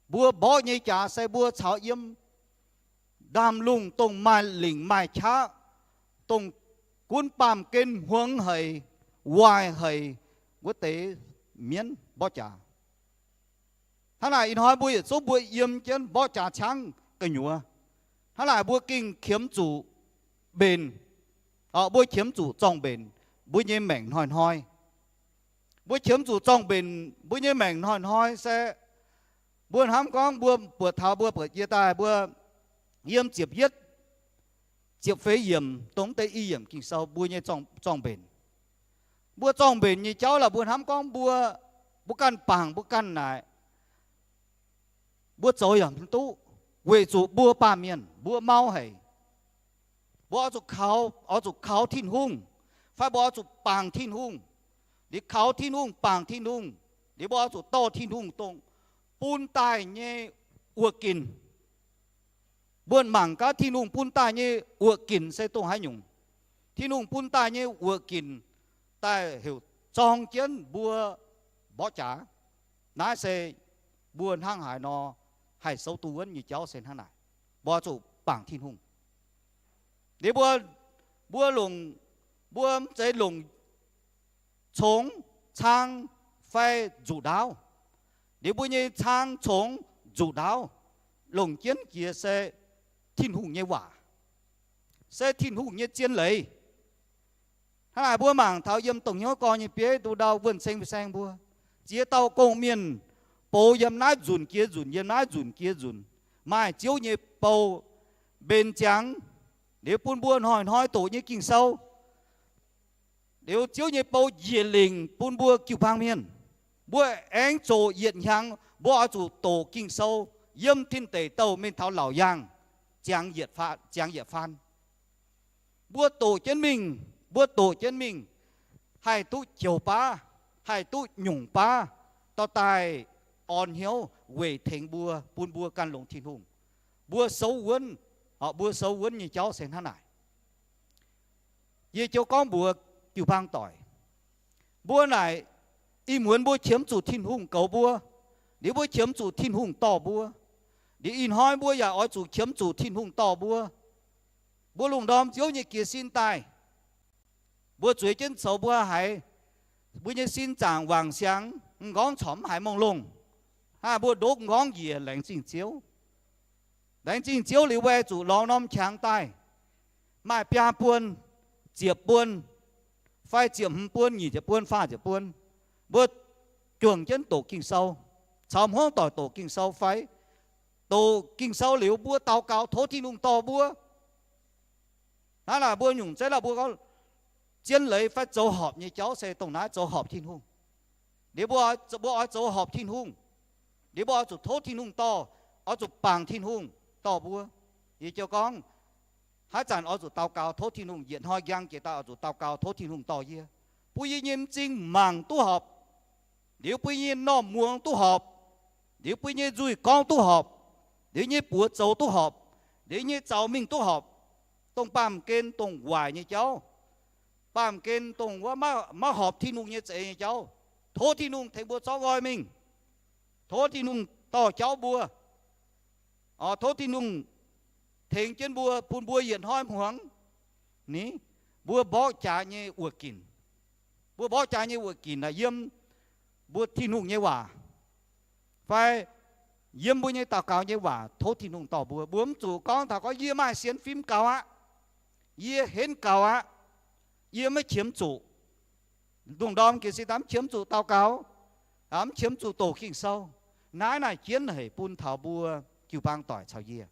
Mbuo mborqv nyei jaax se mbuo caux yiem ndaamv-lungh dongh maaih lingc maaih qaqv, dongh gunv baamh gen hmuangx haic, waaic haic wuov deix mienv mborqv jaax. Hnangv naaic ih hnoi mbuo yietc zungv mbuo yiem jienv mborqv jaax ciangv gu'nyuoz. Hnangv naaic mbuo gengh qiemx zuqc mbenc, mbuo qiemx zuqc zorng-mbenc mbuo nyei maengc hnoi-hnoi. Mbuo qiemx zuqc zorng-mbenc mbuo nyei maengc hnoi-hnoi se mbuo hnamv gorngv mbuo buatc taux mbuo buatc jiex daaih mbuo yiem ziepc yietv, ziepc feix yiemc dongh deix i yiemc Ging-Sou mbuo nyei zorng-mbenc. Mbuo zorng-mbenc nyei jauv laaix mbuo hnamv gorngv mbuo, mbuo ganh bangc mbuo ganh naaic, mbuo zoux yaac mv duqv, weic zuqc mbuo baamh mienh mbuo mau haic. Mbuo oix zuqc kaux, oix zuqc kaux Tin-Hungh, fai mbuo oix zuqc bangc Tin-Hungh. Liuz kaux Tin-Hungh, bangc Tin-Hungh, liuz mbuo oix zuqc dorh Tin-Hungh dongh bun daaih nyei wuoqc ginc. Mbuo mangc gaax Tin-Hungh bun daaih nyei wuoqc ginc se dongh haaix nyungc. Tin-Hungh bun daaih nyei wuoqc ginc daaih heuc zorng jienv mbuo mborqv jaax. Naaiv se mbuo hnangv haaix nor haih souv duqv wuonv nyei jauv se hnangv naaic. Mbuo zuqc bangc Tin-Hungh. Liuz mbuo, mbuo longc, mbuo mv zeiz longc congx, cang, fai nzuqc ndaauv. Liuz mbuo nyei cang, congx, nzuqc ndaauv longc jienv jiex se Tin-Hungh nyei waac, se Tin-Hungh nyei zien leiz. Hnangv naaic mbuo mangc taux yiem dongh hnyouv gorx nyei bieiv nduqc ndau wuonh ceng fin-saeng mbuo, ziex dauh gong-mienh boux yiem naaiv nzunc jiex nzunc, yiem naaiv nzunc jiex nzunc, maaih Ziouv nyei bou mbenc ziangx, liuz bun mbuo hnoi-hnoi doqc nyei Ging-Sou, liuz Ziouv nyei bou njiec lingc bun mbuo jiu-baang mienh. Mbuo aengx zoqc yietc hnyangx mbuo oix zuqc doqc Ging-Sou yiem tin deic douh mingh taux laauc yaangh ziangx yietc faan. Mbuo doqc jienv mingh, mbuo doqc jienv mingh, haih duqv joux baav, haih duqv nyungc baav, dorh daaih orn hnyouv weic tengx mbuo, bun mbuo gan longx Tin-Hungh. Mbuo souv wuonv, mbuo souv wuonv nyei jauv se hnangv naaic. Yie ziouc gorngv mbuox jiu-baang doic, mbuo naaic ih muonz mbuo qiemx zuqc Tin-Hungh goux mbuo, liuz mbuo qiemx zuqc Tin-Hungh dorh mbuo. Liuz ih hnoi mbuo yaac oix zuqc qiemx zuqc Tin-Hungh dorh mbuo. Mbuo lungh ndorm Ziouv nyei jiez sin daaih, mbuo zueiz jienv coux mbuo haiz mbuo nyei sin zaangc wangc siangx, m'nqorngv corc mv haiz mongh longh. Hnangv mbuo ndopv m'nqorngv njiec laengz zingh Ziouv. Laengz zingh Ziouv liuz, mbuo zuqc lorz norm qangx daaih, maaih biaa buon, ziepc buon, fai ziepc hmz buon, nyic ziepc buon, faah ziepc buon, mbuo juangc jienv doqc Ging-Sou, caux hmuangv doic doqc Ging-Sou fai doqc Ging-Sou liuz mbuo daux gaux tov Tin-Hungh dorh mbuo. Hnangv naaic mbuo nyungc zeiv lauh mbuo gorngv zien leiz fai zoux horpc nyei jauv se dongh naaiv, zoux horpc Tin-Hungh. Liuz mbuo, mbuo oix zoux horpc Tin-Hungh, liuz mbuo oix zuqc tov Tin-Hungh dorh, oix zuqc bangc Tin-Hungh dorh mbuo. Yie jiu gorngv, haaix zanc oix zuqc daux gaux tov Tin-Hungh, yietc hnoi njang jiex daaih oix zuqc daux gaux tov Tin-Hungh dorh yie, bun yie nyei m'zing mangc duqv horpc, liuz bun yie nyei m'normh muangx duqv horpc, liuz bun yie nyei nzuih gorngv duqv horpc, liuz yie nyei buoz zoux duqv horpc, liuz yie nyei zaux mingh duqv horpc. Dongh baamh gen dongh waaic nyei jauv, baamh gen dongh wuov maiv horpc Tin-Hungh nyei za'eix nyei jauv, tov Tin-Hungh tengx mbuo zorqv nqoi mingh. Tov Tin-Hungh dorh jauv mbuo. Tov Tin-Hungh tengx jienv mbuo, bun mbuo yietc hnoi hmuangx, ni, mbuo mborqv jaax nyei wuoqc ginc. Mbuo mborqv jaax nyei wuoqc ginc naaic yiem mbuo Tin-Hungh nyei waac fai yiem mbuo nyei daux gaux nyei waac tov Tin-Hungh dorh mbuo. Mbuo mv zuqc gorngv taux gorngv, yie maaih sienx fim gaux aqv, yie henv gaux aqv, yie maiv qiemx zuqc. Lungh ndorm jiez sin daaih mv qiemx zuqc daux gaux, mv qiemx zuqc doqc Ging-Sou. Naaiv naaic jienv haic bun taux mbuo jiu-baang doic caux yie.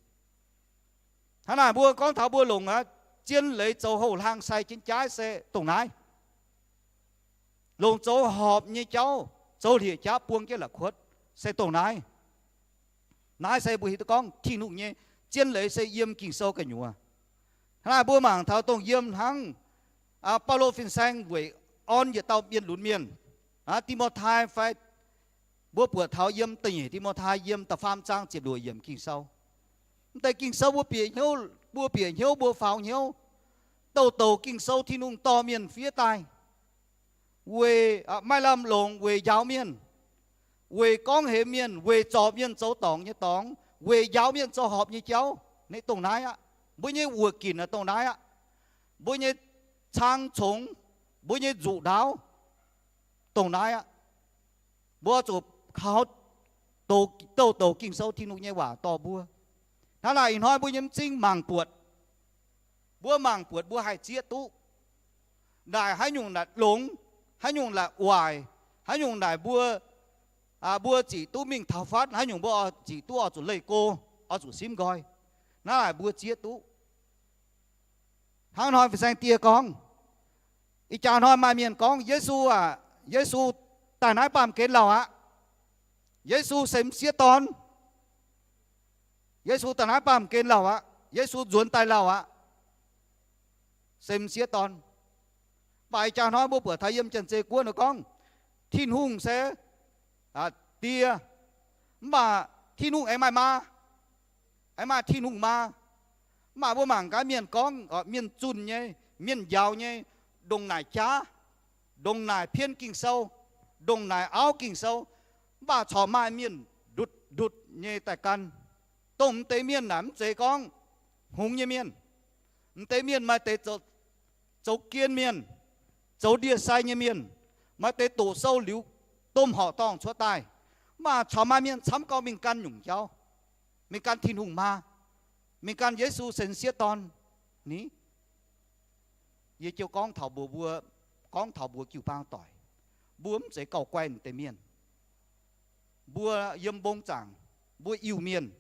Hnangv naaic mbuo gorngv taux mbuo longc aqv, zien leiz zoux houx-hlaang sai jienv jaaiv se dongh naaiv. Longc zoux horpc nyei jauv, zoux hlieqv-jaav buang jienv la'kuotv se dongh naaiv. Naaiv se mbuo hiuv duqv gorngv Tin-Hungh nyei zien leiz se yiem Ging-Sou gu'nyuoz. Hnangv naaiv mbuo mangc taux dongh yiem hnangv Baulo fin-saeng weic orn yietc dauh mienh lunx mienh, Ti^mo^tai fai mbuo buatc taux yiem da'nyeic Ti^mo^tai yiem da'faam zaang ziepc luoqc yiemc Ging-Sou. Mv deix Ging-Sou mbuo bieqc hnyouv, mbuo bieqc hnyouv, mbuo faaux hnyouv, douc douc Ging-Sou Tin-Hungh dorh mienh fiev daaih weic maiv lamh longc, weic njaaux mienh, weic gorngv hemx mienh, weic zorc mienh zoux dorngc nyei dorngx, weic njaaux mienh zoux horpc nyei jauv. Naaiv dongh naaiv aqv. Mbuo nyei wuoqc ginc naaic dongh naaiv aqv. Mbuo nyei cang congx, mbuo nyei nzuqc ndaauv dongh naaiv aqv. Mbuo zuqc kaux douc douc Ging-Sou Tin-Hungh nyei waac dorh mbuo. Hnangv naaic ih hnoi mbuo nyei m'zing mangc buatc. Mbuo mangc buatc mbuo haih zieqv duqv naaic haaix nyungc naaic longx, haaix nyungc naaic waaic, haaix nyungc naaic mbuo, mbuo ziqc duqv mingh taux fatv, haaix nyungc mbuo ziqc duqv oix zuqc leih go, oix zuqc simv nqoi. Naaiv naaic mbuo zieqv duqv. Hnangv hnoi fin-saeng die gorngv, ih jaax hnoi maaih mienh gorngv, Yesu aac, Yesu daaih naaiv baamh gen lauh aqv. Yesu se m'sieqv dorn. Yesu daaih naaiv baamh gen lauh aqv. Yesu nzuonx daaih lauh aqv. Se m'sieqv dorn. Mv baac ih jaax hnoi mbuo buatc taux yiem Janx-Zei Guoqv nor gorngv, Tin-Hungh se die, mv baac Tin-Hungh aengx maaih maa, aengx maaih Tin-Hungh maa. Mv baac mbuo mangc gaax mienh gorngv, mienh zunh nyei, mienh njaaux nyei, ndongc naaic jaav, ndongc naaic pienv Ging-Sou, ndongc naaic auv Ging-Sou, mv baac corc maaih mienh ndutv ndutv nyei daaih gan. Dongh m'deix mienh naaic mv zeiz gorngv hngongx nyei mienh. M'deix mienh maaih deix zoux gien mienh, zoux ndie-sai nyei mienh, maaih deix doqc sou liuz domh horqc dorngh cuotv daaih. Mv baac corc maaih mienh camv gau mingh gan nyungc jauv, mingh gan Tin-Hungh maa, mingh gan Yesu se m'sieqv dorn. Ni, yie jiu gorngv taux mbuo, mbuo gorngv taux mbuo jiu-baang doic, mbuo mv zeiz gauh guai m'deix mienh. Mbuo yiem mbong zaangc, mbuo Iu-Mienh,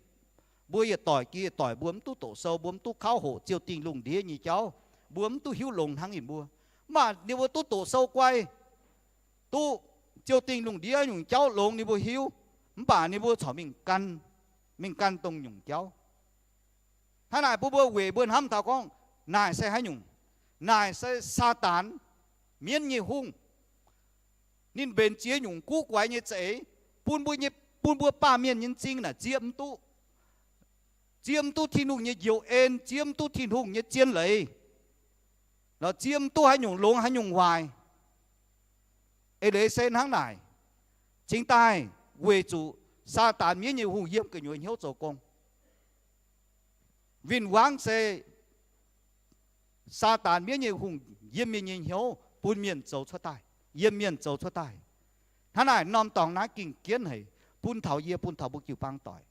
mbuo yietc doic jiex yietc doic mbuo mv duqv doqc sou, mbuo mv duqv kauv hoqc Ziou Dingh lungh ndiev nyei jauv, mbuo mv duqv hiuv longx hnangv ninh mbuo. Mv baac ninh mbuo duqv doqc sou guai, duqv Ziou Dingh lungh ndiev nyungc jauv longx ninh mbuo hiuv, mv baac ninh mbuo corc mingh gan, mingh gan dongh nyungc jauv. Hnangv naaic bun mbuo weic mbuo hnamv taux gorngv, naaic se haaix nyungc? Naaic se Saadaan, mienv nyei hungh. Ninh mbenc jiex nyungc guv guaix nyei za'eix, bun mbuo nyei, bun mbuo baamh mienh nyei m'zing naaic zieqv mv duqv, zieqv mv duqv Tin-Hungh nyei njoux en, zieqv mv duqv Tin-Hungh nyei zien leiz, lorz zieqv mv duqv haaix nyungc longx haaix nyungc waaic. Eix leiz se hnangv naaic, cingx daaih weic zuqc Saadaan mienv nyei hungh yiem gu'nyuoz hnyouv zoux gong. Win-wangv se Saadaan mienv nyei hungh yiem mienh nyei hnyouv bun mienh zoux cuotv daaih, yiem mienh zoux cuotv daaih. Hnangv naaic norm dorngx naaiv gengh jienv haic bun taux yie, bun taux mbuo jiu-baang doic.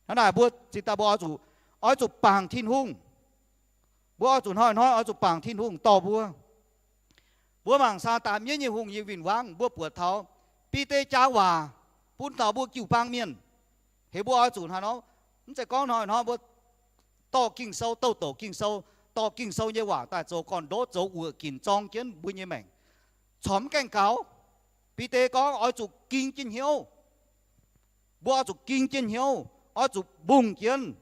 Hnangv naaic mbuo ziouc daaih mbuo oix zuqc, oix zuqc bangc Tin-Hungh. Mbuo oix zuqc hnoi-hnoi oix zuqc bangc Tin-Hungh dorh mbuo. Mbuo mangc Saadaan mienv nyei hungh yiem win-wangv, mbuo buatc taux Bide jaa waac bun taux mbuo jiu-baang mienh. Heuc mbuo oix zuqc hnangv nor, mv zeiz gorngv hnoi-hnoi mbuo dorh Ging-Sou, douh douc Ging-Sou, dorh Ging-Sou nyei waac daaih zoux gorn-ndoqv, zoux wuoqc ginc zorng jienv mbuo nyei maengc, corc mv gaengh gaux. Bide gorngv oix zuqc ging jienv hnyouv. Mbuo oix zuqc ging jienv hnyouv, oix zuqc mbungh jienv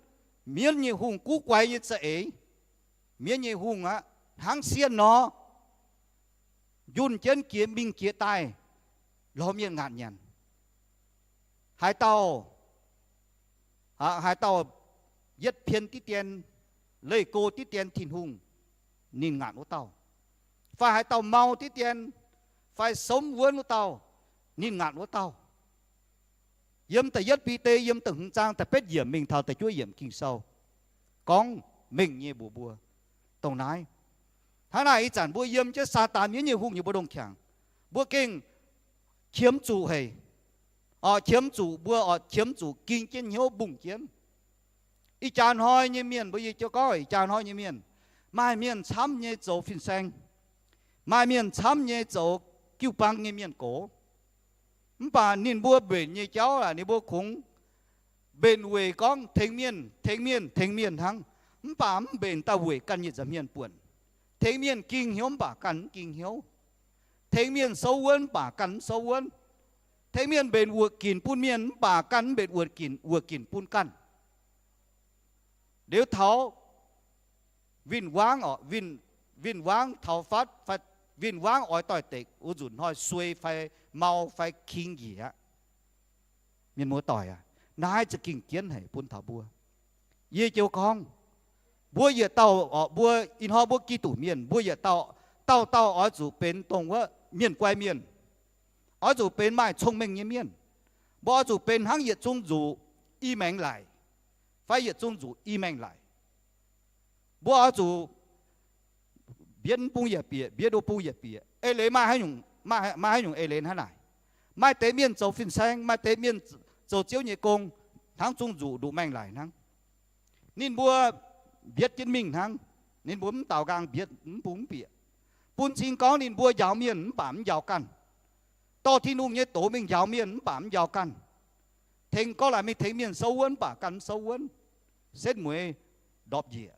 mienv nyei hungh guv guaix nyei za'eix. Mienv nyei hungh aqv, hnangv sienh nor, njunh jienv jiex mingh jiex daaih, lorz mienh ngaatc nyanc. Haaix dauh, haaix dauh yietv pien diqv dien, leih go diqv dien Tin-Hungh, ninh ngaatc wuov dauh. Fai haaix dauh mau diqv dien, fai somv wuonv wuov dauh, ninh ngaatc wuov dauh. Yiem da'yietv Bide, yiem da'hmz zaang da'betv yiemc mingh taux da'juov yiemc Ging-Sou gorngv mengh nyei mbuox mbuo dongh naaiv. Hnangv naaic ih zanc mbuo yiem jienv Saadaan mienv nyei hungh nyei mbu'ndongx qangx, mbuo gengh qiemx zuqc haic. Oc, qiemx zuqc, mbuo oc qiemx zuqc ging jienv hnyouv mbungh jienv. Ih jaax hnoi nyei mienh, mbuo yie jiu gorngv ih jaax hnoi nyei mienh, maaih mienh camv nyei zoux fin-saeng, maaih mienh camv nyei zoux jiu-baang nyei mienh gox. Mv baac ninh mbuo mbenc nyei jauv aac, ninh mbuo kungx mbenc weic gorngv tengx mienh, tengx mienh, tengx mienh hnangv. Mv baac mv mbenc daaih weic ganh nyei nza'hmien buonc. Tengx mienh ging hnyouv mv baac ganh mv ging hnyouv. Tengx mienh souv wuonv mv baac ganh mv souv wuonv. Tengx mienh mbenc wuoqc ginc bun mienh mv baac ganh mv mbenc wuoqc ginc, wuoqc ginc bun ganh. Liuz taux win-wangv oc, win-wangv taux fatv, win-wangv oix doix-dekc wuov nzunc hnoi suei fai mau fai king njiec aqv. Mienh muoz-doic aac, naaiv za'gengh jienv haic bun taux mbuo. Yie jiu gorngv, mbuo yietc dauh oc, mbuo ih hnoi mbuo Giduc mienh, mbuo yietc dauh, dauh dauh oix zuqc benx dongh wuov mienh guai mienh, oix zuqc benx maaih cong-mengh nyei mienh. Mbuo oix zuqc benx hnangv yietc zungv nzuqc i maengx laic, fai yietc zungv nzuqc i maengx laic. Mbuo oix zuqc mbienv bung yietc bieqc, mbienv ndo bung yietc bieqc. Eix leiz maaih haaix nyungc, maaih haaix nyungc eix leiz hnangv naaic. Maaih deix mienh zoux fin-saeng, maaih deix mienh zoux Ziouv nyei gong, hnangv zungv nzuqc nduqc maengx laic hnangv. Ninh mbuo mbietv jienv mingh hnangv. Ninh mbuo mv daaux nqaang mbietv mv bung mv bieqc, bun cing gorngv ninh mbuo njaaux mienh mv baac mv njaaux ganh. Dorh Tin-Hungh nyei doz mingh njaaux mienh mv baac mv njaaux ganh. Tengx gorngv laaix mingh tengx mienh souv wuonv mv baac ganh mv souv wuonv. Setv mueiz ndorpc njiec.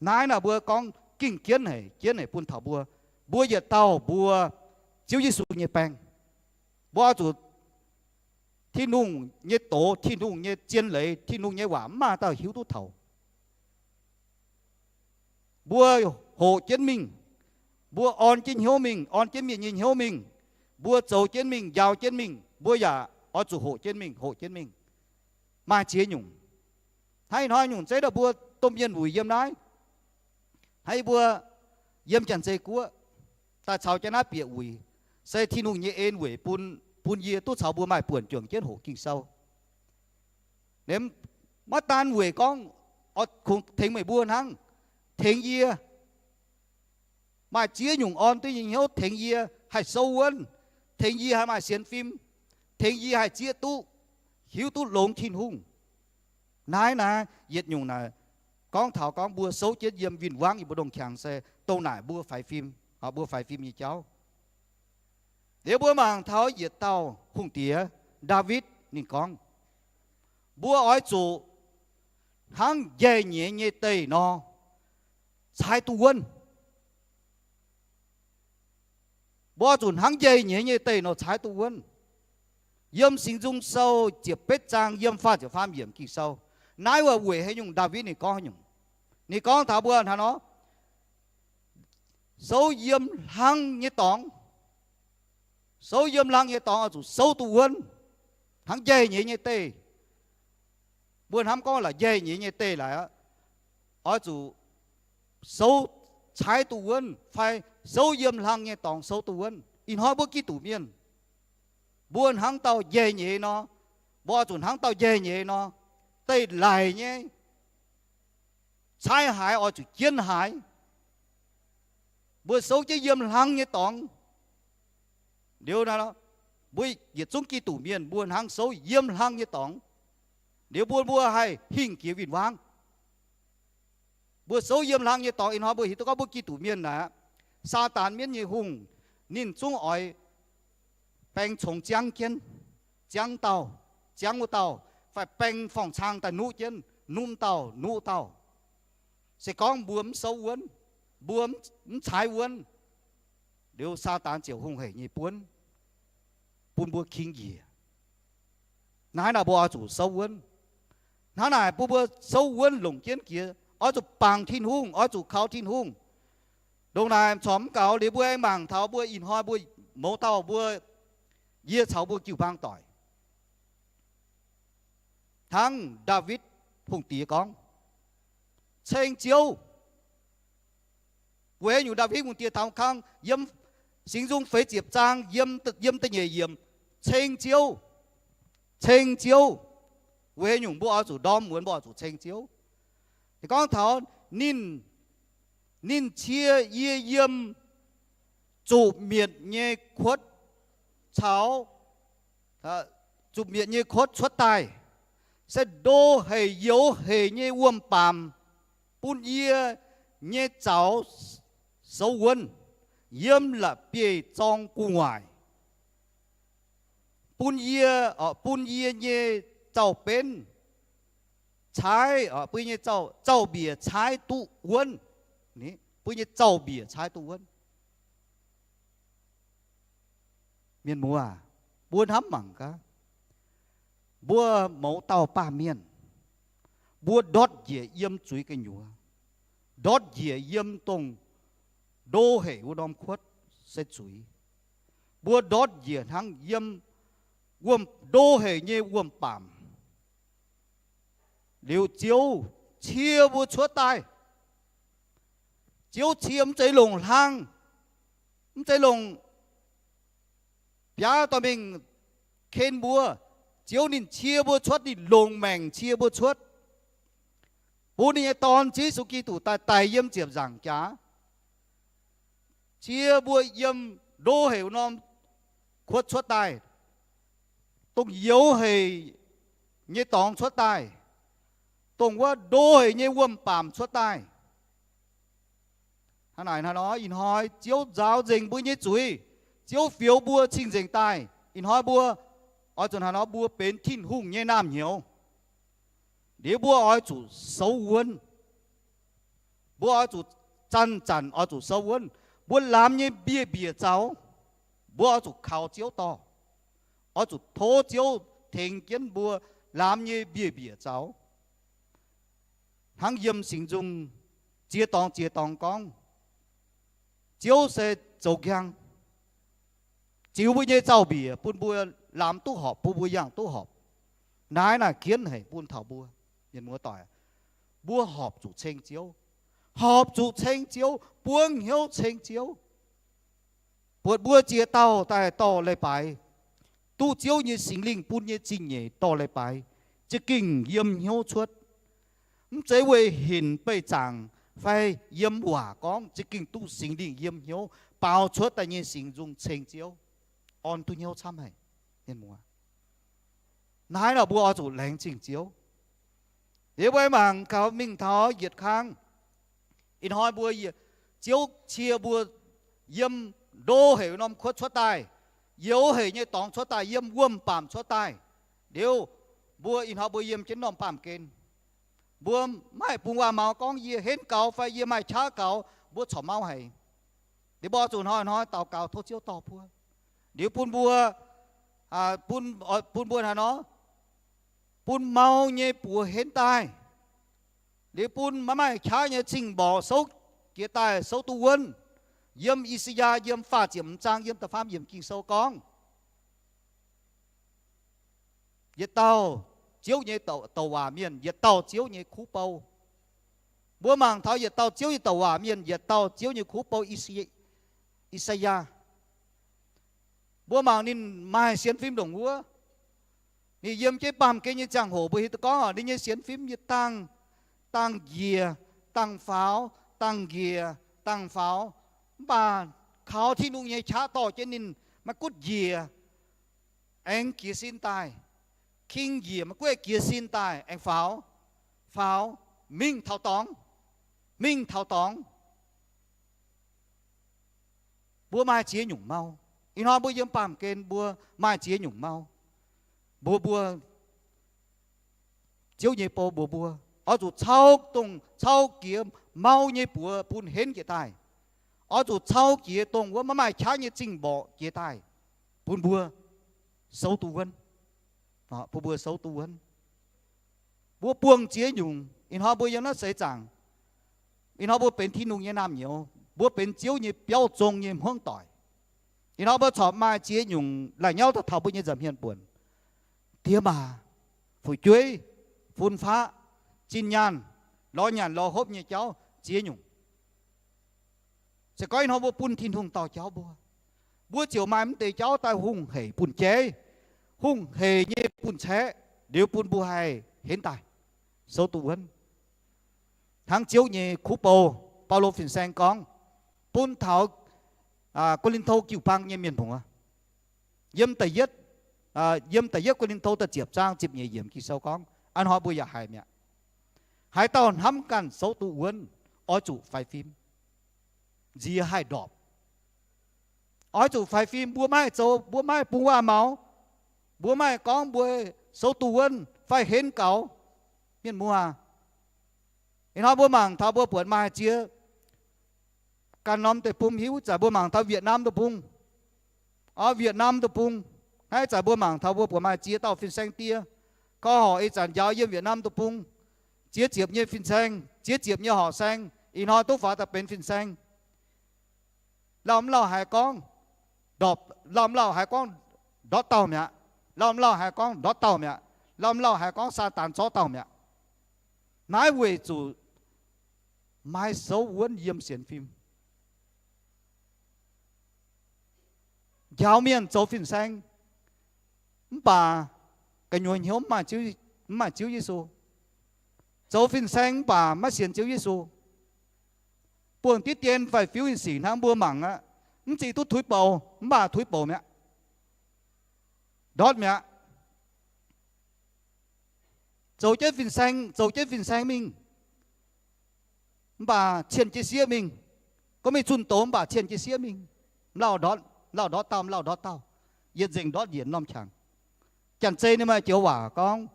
Naaiv naaic mbuo gorngv gengh jienv haic, jienv haic bun taux mbuo. Mbuo yietc dauh mbuo Ziouv Yesu nyei baeng. Mbuo oix zuqc Tin-Hungh nyei doz, Tin-Hungh nyei zien leiz, Tin-Hungh nyei waac mv maaih dauh hiuv duqv taux. Mbuo hoqc jienv mingh, mbuo orn jienv hnyouv mingh, orn jienv mienh nyei hnyouv mingh, mbuo zoux jienv mingh, njaaux jienv mingh, mbuo yaac oix zuqc hoqc jienv mingh, hoqc jienv mingh. Maaih ziex nyungc. Hnangv ih hnoi nyungc zeiv daaih mbuo domh mienh wuic yiem naaiv, hnangv yie mbuo yiem Janx-Zei Guoqv daaih caux jienv naaiv bieqc wuic, se Tin-Hungh nyei en weic bun, bun yie duqv caux mbuo maaih buonc juangc jienv hoqc Ging-Sou. Maiv daan weic gorngv kungx tengx meih mbuo hnangv, tengx yie. Maaih ziex nyungc orn duqv nyei hnyouv tengx yie haih souv wuonv, tengx yie haih maaih sienx fim, tengx yie haih zieqv duqv, hiuv duqv longx Tin-Hungh. Naaiv naaiv yietc nyungc naaic, gorngv taux gorngv mbuo souv jienv yiem win-wangv yiem mbu'ndongx qangx se dongh naaic mbuo faix fim, mbuo faix fim nyei jauv. Liuz mbuo mangc taux yietc dauh hungh diex, Ndaawitv, ninh gorngv, mbuo oix zuqc hnangv njaih nyeiz nyei deih nor, caaiv duqv wuonv. Mbuo oix zuqc hnangv njaih nyeiz nyei deih nor caaiv duqv wuonv. Yiem Singx Nzung Sou ziepc betv zaang yiem faah ziepc faam yiemc Ging-Sou. Naaiv waac weic haaix nyungc Ndaawitv ninh gorngv haaix nyungc? Ninh gorngv taux mbuo hnangv nor, souv yiem hlang nyei dorngx, souv yiem hlang nyei dorngx oix zuqc souv duqv wuonv, hnangv njaih nyeiz nyei deih. Mbuo hnamv gorngv laaix njaih nyeiz nyei deih laaix aqv, oix zuqc souv caaiv duqv wuonv fai souv yiem hlang nyei dorngx souv duqv wuonv. Ih hnoi mbuo Giduc mienh, mbuo hnangv dauh njaih nyeiz nor, mbuo oix zuqc hnangv dauh njaih nyeiz nor, deih laic nyei, caaiv haaix oix zuqc jienv haaix. Mbuo souv jienv yiem hlang nyei dorngx. Liuz naaiv, mbuo yietc zungv Giduc mienh mbuo hnangv souv yiem hlang nyei dorngx. Liuz mbuo, mbuo haih hingh jiex win-wangv. Mbuo souv yiem hlang nyei dorngx ih hnoi mbuo hiuv duqv gorngv mbuo Giduc mienh naaic, Saadaan mienv nyei hungh, ninh zungv oix baeng congx ziangv jienv, ziangv dauh, ziangv wuov dauh, fai baeng forng-cang daaih nuqv jienv, nuqv dauh, nuqv dauh. Se gorngv mbuo mv souv wuonv, mbuo mv caaiv wuonv, liuz Saadaan ziouc hungh hec nyei buonv bun mbuo king njiec. Naaiv naaic mbuo oix zuqc souv wuonv. Hnangv naaic bun mbuo souv wuonv longc jienv jiex, oix zuqc bangc Tin-Hungh, oix zuqc kaux Tin-Hungh. Ndongc naaic corc mv gaux liuz mbuo aengx mangc taux mbuo ih hnoi mbuo mouz dauh mbuo, yie caux mbuo jiu-baang doic, hnangv Ndaawitv Hungh Diex gorngv, ceng Ziouv. Weic haaix nyungc Ndaawitv Hungh Diex taux kang yiem Singx Nzung feix ziepc zaang yiem, yiem da'nyeic yiemc, ceng Ziouv, ceng Ziouv. Weic haaix nyungc mbuo oix zuqc ndorm muonz mbuo oix zuqc ceng Ziouv? Gorngv taux ninh, ninh cie yie yiem zuqc mietc nyei kuotv caux, zuqc mietc nyei kuotv cuotv daaih, se ndo hec youz hec nyei wuom-baamc bun yie nyei zaux soux wuonv yiem la'bieiv-zorng gu'nguaaic, bun yie, bun yie nyei zaux-benv caaiv, bun nyei zaux-mbiec caaiv duqv wuonv, bun nyei zaux-mbiec caaiv duqv wuonv. Mienh muoz, mbuo hnamv mangc gaax, mbuo mouz dauh baamh mienh, mbuo ndortv njiec yiem zuiz gu'nyuoz, ndortv njiec yiem dongh ndo hec wuov norm kuotv se zuiz. Mbuo ndortv njiec hnangv yiem wuom-, ndo hec nyei wuom-baamc. Liuz Ziouv cie mbuo cuotv daaih. Ziouv cie mv zeiz longc hlang, mv zeiz longc biaav dorh mingh ken mbuo. Ziouv ninh cie mbuo cuotv, ninh longc maengc cie mbuo cuotv, bun ninh nyei Dorn Ziouv Yesu Giduc daaih daic yiem ziepc nzaangc jaax, cie mbuo yiem ndo hec wuov norm kuotv cuotv daaih, dongh youz hec nyei dorngx cuotv daaih, dongh wuov ndo hec nyei wuom-baamc cuotv daaih. Hnangv naaic hnangv nor, ih hnoi Ziouv nzaaux nzengc mbuo nyei zuiz. Ziouv fioux mbuo cing-nzengc daaih. Ih hnoi mbuo oix zuqc hnangv nor, mbuo benx Tin-Hungh nyei naamh nyouz. Liuz mbuo oix zuqc soux wuonv. Mbuo oix zuqc zanc-zanc oix zuqc soux wuonv. Mbuo lamz nyei mbiev-mbiec zaux, mbuo oix zuqc kaux Ziouv dorh. Oix zuqc tov Ziouv tengx jienv mbuo lamz nyei mbiev-mbiec zaux. Hnangv yiem Singx Nzung ziex dorngx ziex dorngx gorngv, Ziouv se zoux njang, ziux mbuo nyei zaux-mbiec bun mbuo lamz duqv horpc, bun mbuo yangh duqv horpc. Naaiv naaic jienv haic bun taux mbuo. Mienh muoz-doic, mbuo horpc zuqc ceng Ziouv. Horpc zuqc ceng Ziouv, buangv hnyouv ceng Ziouv. Buatc mbuo ziex dauh daaih dorh leiz-baaix, duqv Ziouv nyei Singx Lingh bun nyei zingh nyeic dorh leiz-baaix, za'gengh yiem hnyouv cuotv. Mv zeiz weic hinc beih zaangc fai yiem waac gorngv, za'gengh duqv Singx Lingh yiem hnyouv baaux cuotv daaih nyei Singx Nzung ceng Ziouv, orn duqv hnyouv camv haic. Mienh muoz, naaiv nor mbuo oix zuqc laengz zingh Ziouv. Liuz mbuo mangc gaax mingh taux yietc kang, ih hnoi mbuo, Ziouv cie mbuo yiem ndo hec norm kuotv cuotv daaih, youz hec nyei dorngx cuotv daaih, yiem wuom-baamc cuotv daaih. Liuz mbuo ih hnoi mbuo yiem jienv norm baamh gen, mbuo maiv bungx waac-maux gorngv yie henv gaux fai yie maaih qaqv gaux, mbuo corc mauv haic. Liuz mbuo zuqc hnoi-hnoi daux gaux tov Ziouv dorh mbuo. Liuz bun mbuo, bun, bun mbuo hnangv nor, bun mau nyei buoz henv daaih. Liuz bun maiv maaih qaqv nyei cing-mborqc souv jiex daaih souv duqv wuonv. Yiem I^saa^yaa yiem faah ziepc hmz zaang yiem da'faam yiemc Ging-Sou gorngv, yietc dauh Ziouv nyei douc waac mienh, yietc dauh Ziouv nyei kuv bou. Mbuo mangc taux yietc dauh Ziouv nyei douc waac mienh, yietc dauh Ziouv nyei kuv bou, I^saa^yaa. Mbuo mangc ninh maaih sienx fim ndongc wuov. Ninh yiem jienv baamh gen nyei ziangh hoc mbuo hiuv duqv gorngv ninh nyei sienx fim yietc dangh, dangh njiec, dangh faaux, dangh njiec, dangh faaux. Mv baac kaux Tin-Hungh nyei qaqv dorh jienv ninh maiv gutv njiec, aengx jiez sin daaih. King njiec maiv gutv jiez sin daaih aengx faaux, faaux, mingh taux dorngx, mingh taux dorngx. Mbuo maaih ziex nyungc mau. Ih hnoi mbuo yiem baamh gen mbuo maaih ziex nyungc mau. Mbuox mbuo, Ziouv nyei bou mbuox mbuo, oix zuqc cau dongh cau jiex mau nyei buoz bun henv jiex daaih. Oix zuqc cau jiex dongh wuov maiv maaih qaqv nyei zingh mborqc jiex daaih, bun mbuo souv duqv wuonv. Bun mbuo souv duqv wuonv. Mbuo buangh ziex nyungc. Ih hnoi mbuo yiem naaiv seix zaangc, ih hnoi mbuo benx Tin-Hungh nyei naamh nyouz, mbuo benx Ziouv nyei biauv zong nyei hmuangv doic. Ih hnoi mbuo corc maaih ziex nyungc la'nyauv daaih taux mbuo nyei nza'hmien buonc: diex maac, fu'jueiv, fun-faqv, zinh nyaanh, lorz nyanc lorz hopv nyei jauv ziex nyungc. Se gorngv ih hnoi mbuo bun Tin-Hungh dorh jauv mbuo, mbuo ziouc maaih mv deix jauv daaih hungh hec bun jeiv, hungh hec nyei bun caeqv, liuz bun mbuo haih henv daaih, souv duqv wuonv. Hnangv Ziouv nyei kuv bou, Baulo fin-saeng gorngv, bun taux Ko^lin^to jiu-baang nyei mienh muoz. Yiem da'yietv, yiem da'yietv Ko^lin^to da'ziepc zaang ziepc nyeic yiemc Ging-Sou gorngv, a'hnoi mbuo yaac haiz mi'aqv. Haaix dauh hnamv ganh souv duqv wuonv, oix zuqc faix fim, nziex haih ndorpc. Oix zuqc faix fim. Mbuo maiv haih zoux, mbuo maiv haih bungx waac-maux, mbuo maiv haih gorngv mbuo souv duqv wuonv fai henv gaux. Mienh muoz, ih hnoi mbuo mangc taux mbuo buatc maaih ziex ganh norm deic-bung hiuv, ih zanc mbuo mangc taux Việt Nam deic-bung, o, Việt Nam deic-bung, naaiv ih zanc mbuo mangc taux mbuo buatc maaih ziex dauh fin-saeng die, gorx-horc ih zanc njaaux yiem Việt Nam deic-bung, ziex ziepc nyei fin-saeng, ziex ziepc nyei horqc saeng, ih hnoi duqv faaux daaih benx fin-saeng. Lauh mv lauh haiz gorngv, lauh mv lauh haiz gorngv ndortv dauh mi'aqv. Lauh mv lauh haiz gorngv ndortv dauh mi'aqv. Lauh mv lauh haiz gorngv Saadaan zorqv dauh mi'aqv. Naaiv weic zuqc maaih souv wuonv yiem sienx fim. Njaaux mienh zoux fin-saeng, mv baac gu'nyuoz hnyouv mv maaih Ziouv Yesu. Zoux fin-saeng mv baac maiv sienx Ziouv Yesu. Buangh diqv dien fai fiuv nyei sic hnangv mbuo mangc aqv. Mv zeiz duqv tuix bouc, mv baac tuix bouc mi'aqv. Ndortv mi'aqv. Zoux jienv fin-saeng, zoux jienv fin-saeng mingh, mv baac cien jienv sieqv mingh. Gorngv mingh zunh doz mv baac cien jienv sieqv mingh. Lauh ndortv, lauh ndortv dauh, lauh ndortv dauh, yietc nzengc ndortv yietc norm qangx. Janx-zei ninh maaih joux waac gorngv,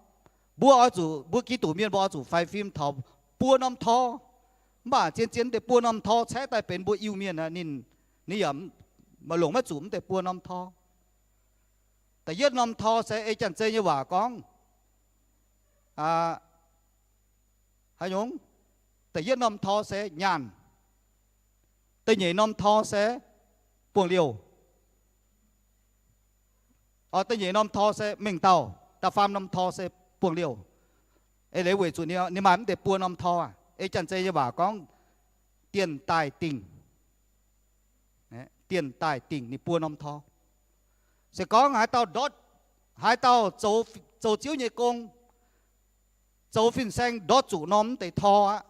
mbuo oix zuqc, mbuo Giduc mienh mbuo oix zuqc faix fim taux buo norm tor. Mv baac zien-zien deix buo norm tor caeqv daaih benx mbuo Iu-Mienh aqv, ninh, ninh yaac longc maiv zuqc mv deix buo norm tor. Da'yietv norm tor se ei Janx-zei nyei waac gorngv, haaix nyungc? Da'yietv norm tor se nyaanh. Da'nyeic norm tor se buangh liouh. Da'nyeic norm tor se mengh dauh. Da'faam norm tor se buangh liouh. Eix leiz weic zuqc ninh maaih mv deix buo norm tor aqv. Ei Janx-zei nyei waac gorngv dienh daaih dingh. Dienh daaih dingh ninh buo norm tor. Se gorngv haaix dauh ndortv, haaix dauh zoux Ziouv nyei gong, zoux fin-saeng ndortv zuqc norm mv deix tor aqv,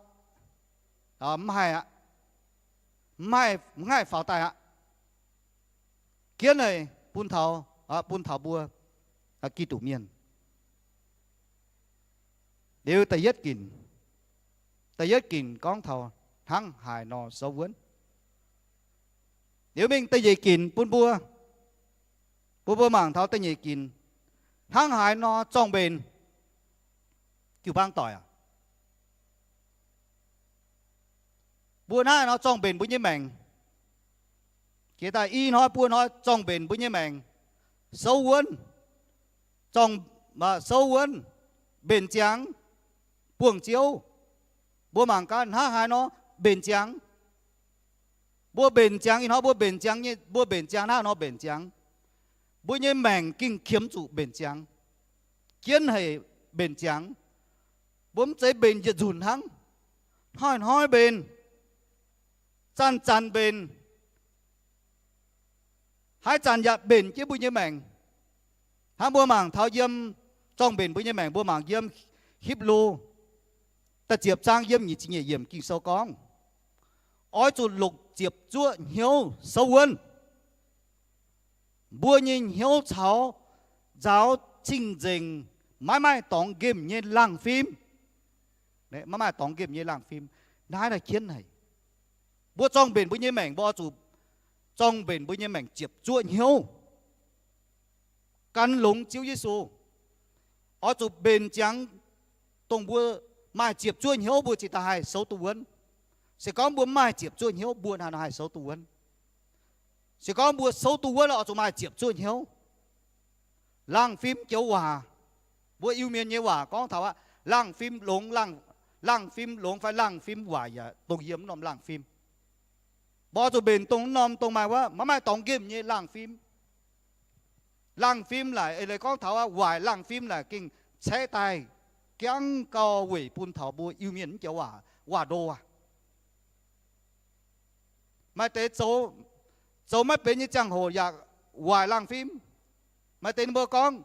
mv haih aqv. Mv haih, mv haih faaux daaih aqv. Jienv haic bun taux, bun taux mbuo Giduc mienh. Liuz da'yietv ginc, da'yietv ginc gorngv taux hnangv haaix nor souv wuonv. Liuz mingh da'nyeic ginc bun mbuo, bun mbuo mangc taux da'nyeic ginc, hnangv haaix nor zorng-mbenc jiu-baang doic aac. Mbuo hnangv haaix nor zorng-mbenc mbuo nyei maengc? Jiex daaih i hnoi buo hnoi zorng-mbenc mbuo nyei maengc, souv wuonv, souv wuonv, mbenc ziangx, buangh Ziouv. Mbuo mangc gaax hnangv haaix nor mbenc ziangx. Mbuo mbenc ziangx, ih hnoi mbuo mbenc ziangx nyei, mbuo mbenc ziangx hnangv haaix nor mbenc ziangx? Mbuo nyei maengc gengh qiemx zuqc mbenc ziangx. Jienv haic mbenc ziangx. Mbuo mv zeiz mbenc yietc nzunc hnangv. Hnoi-hnoi mbenc, zanc-zanc mbenc, haaix zanc yaac mbenc jienv mbuo nyei maengc. Hnangv mbuo mangc taux yiem, zorng-mbenc mbuo nyei maengc, mbuo mangc yiem Hipv^lu da'ziepc zaang yiem nyic ziepc nyeic yiemc Ging-Sou gorngv, oix zuqc longc ziepc zuoqv hnyouv souv wuonv mbuo nyei hnyouv caux nzaaux cing-nzengc, maiv maaih dorngx nqemh nyei laangh fim. Maiv maaih dorngx nqemh nyei laangh fim. Naaiv naaic jienv haic. Mbuo zorng-mbenc mbuo nyei maengc, mbuo oix zuqc zorng-mbenc mbuo nyei maengc ziepc zuoqv hnyouv gan longx Ziouv Yesu. Oix zuqc mbenc ziangx dongh mbuo maaih ziepc zuoqv hnyouv mbuo cingx daaih haih souv duqv wuonv. Se gorngv mbuo mv maaih ziepc zuoqv hnyouv mbuo hnangv haaix nor haih souv duqv wuonv? Se gorngv mbuo souv duqv wuonv, oix zuqc maaih ziepc zuoqv hnyouv. Laangh fim joux waac, mbuo Iu-Mienh nyei waac gorngv taux aqv, laangh fim longx, laangh fim longx fai laangh fim waaic yaac dongh yiem norm laangh fim. Mbuo oix zuqc mbenc dongh norm dongh maaih wuov, maiv maaih dorngx nqemh nyei laangh fim. Laangh fim laaic, eix leiz gorngv taux aqv, waaic laangh fim laaic gengh caeqv daaih jangv gau weic bun taux mbuo Iu-Mienh mv joux waac, waac-ndo aac. Maaih deix zoux, zoux maiv benx nyei ziangh hoc yaac waaic laangh fim. Maaih deix ninh mbuo gorngv,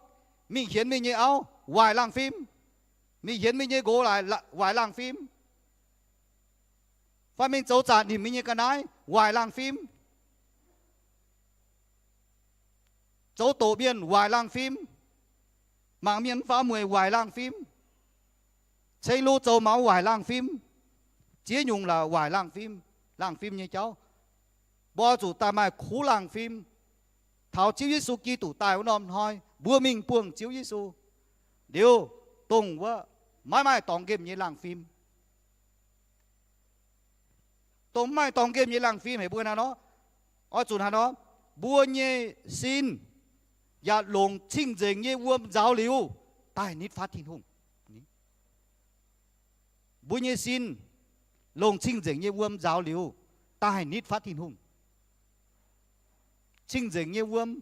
mingh hienx mingh nyei auv, waaic laangh fim. Mingh hienx mingh nyei nqox laaix, waaic laangh fim. Fai mingh zoux zaqc nimc mingh nyei ga'naaiv, waaic laangh fim. Zoux doqc mienh, waaic laangh fim. Mangc mienh mv faaux mueic, waaic laangh fim. Ceng lu zoux maux, waaic laangh fim. Ziex nyungc laaix waaic laangh fim, laangh fim nyei jauv. Mbuo oix zuqc daaih maaih kuv laangh fim. Taux Ziouv Yesu Giduc daaih wuov norm hnoi, mbuo mingh buangh Ziouv Yesu liuz, dongh wuov maiv maaih dorngx nqemh nyei laangh fim. Dongh mv maaih dorngx nqemh nyei laangh fim haic mbuo hnangv nor, oix zuqc hnangv nor, mbuo nyei sin yaac longc cing-nzengc nyei wuom nzaaux liuz, daaih nitv fatv Tin-Hungh. Mbuo nyei sin longc cing-nzengc nyei wuom nzaaux liuz, daaih nitv fatv Tin-Hungh. Cing-nzengc nyei wuom,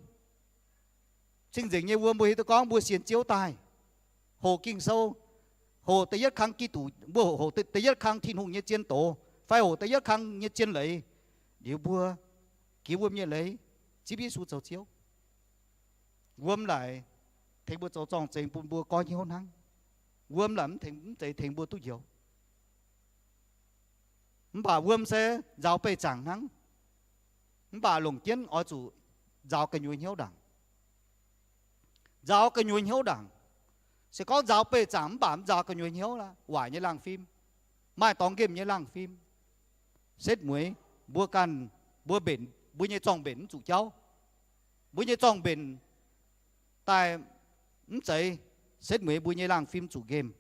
cing-nzengc nyei wuom mbuo hiuv duqv gorngv mbuo sienx Ziouv daaih, hoqc Ging-Sou, hoqc da'yietv kang Giduc, mbuo hoqc da'yietv kang Tin-Hungh nyei zien doz fai hoqc da'yietv kang nyei zien leiz, liuz mbuo giex wuom nyei leiz, zipv Yesu zoux Ziouv. Wuom laaic tengx mbuo zoux zorng-zengx bun mbuo goiv hnyouv hnangv. Wuom laaic mv tengx, mv zeiz tengx mbuo duqv njoux. Mv baac wuom se nzaaux beih zaangc hnangv. Mv baac longc jienv oix zuqc nzaaux gu'nyuoz hnyouv ndaangc. Nzaaux gu'nyuoz hnyouv ndaangc. Se gorngv nzaaux beih zaangc mv baac mv nzaaux gu'nyuoz hnyouv, waaic nyei laangh fim, maaih dorngx nqemh nyei laangh fim. Setv mueiz mbuo ganh, mbuo mbenc mbuo nyei zorng-mbenc mv zuqc jauv. Mbuo nyei zorng-mbenc daaih mv zeiz, setv mueiz mbuo nyei laangh fim zuqc nqemh.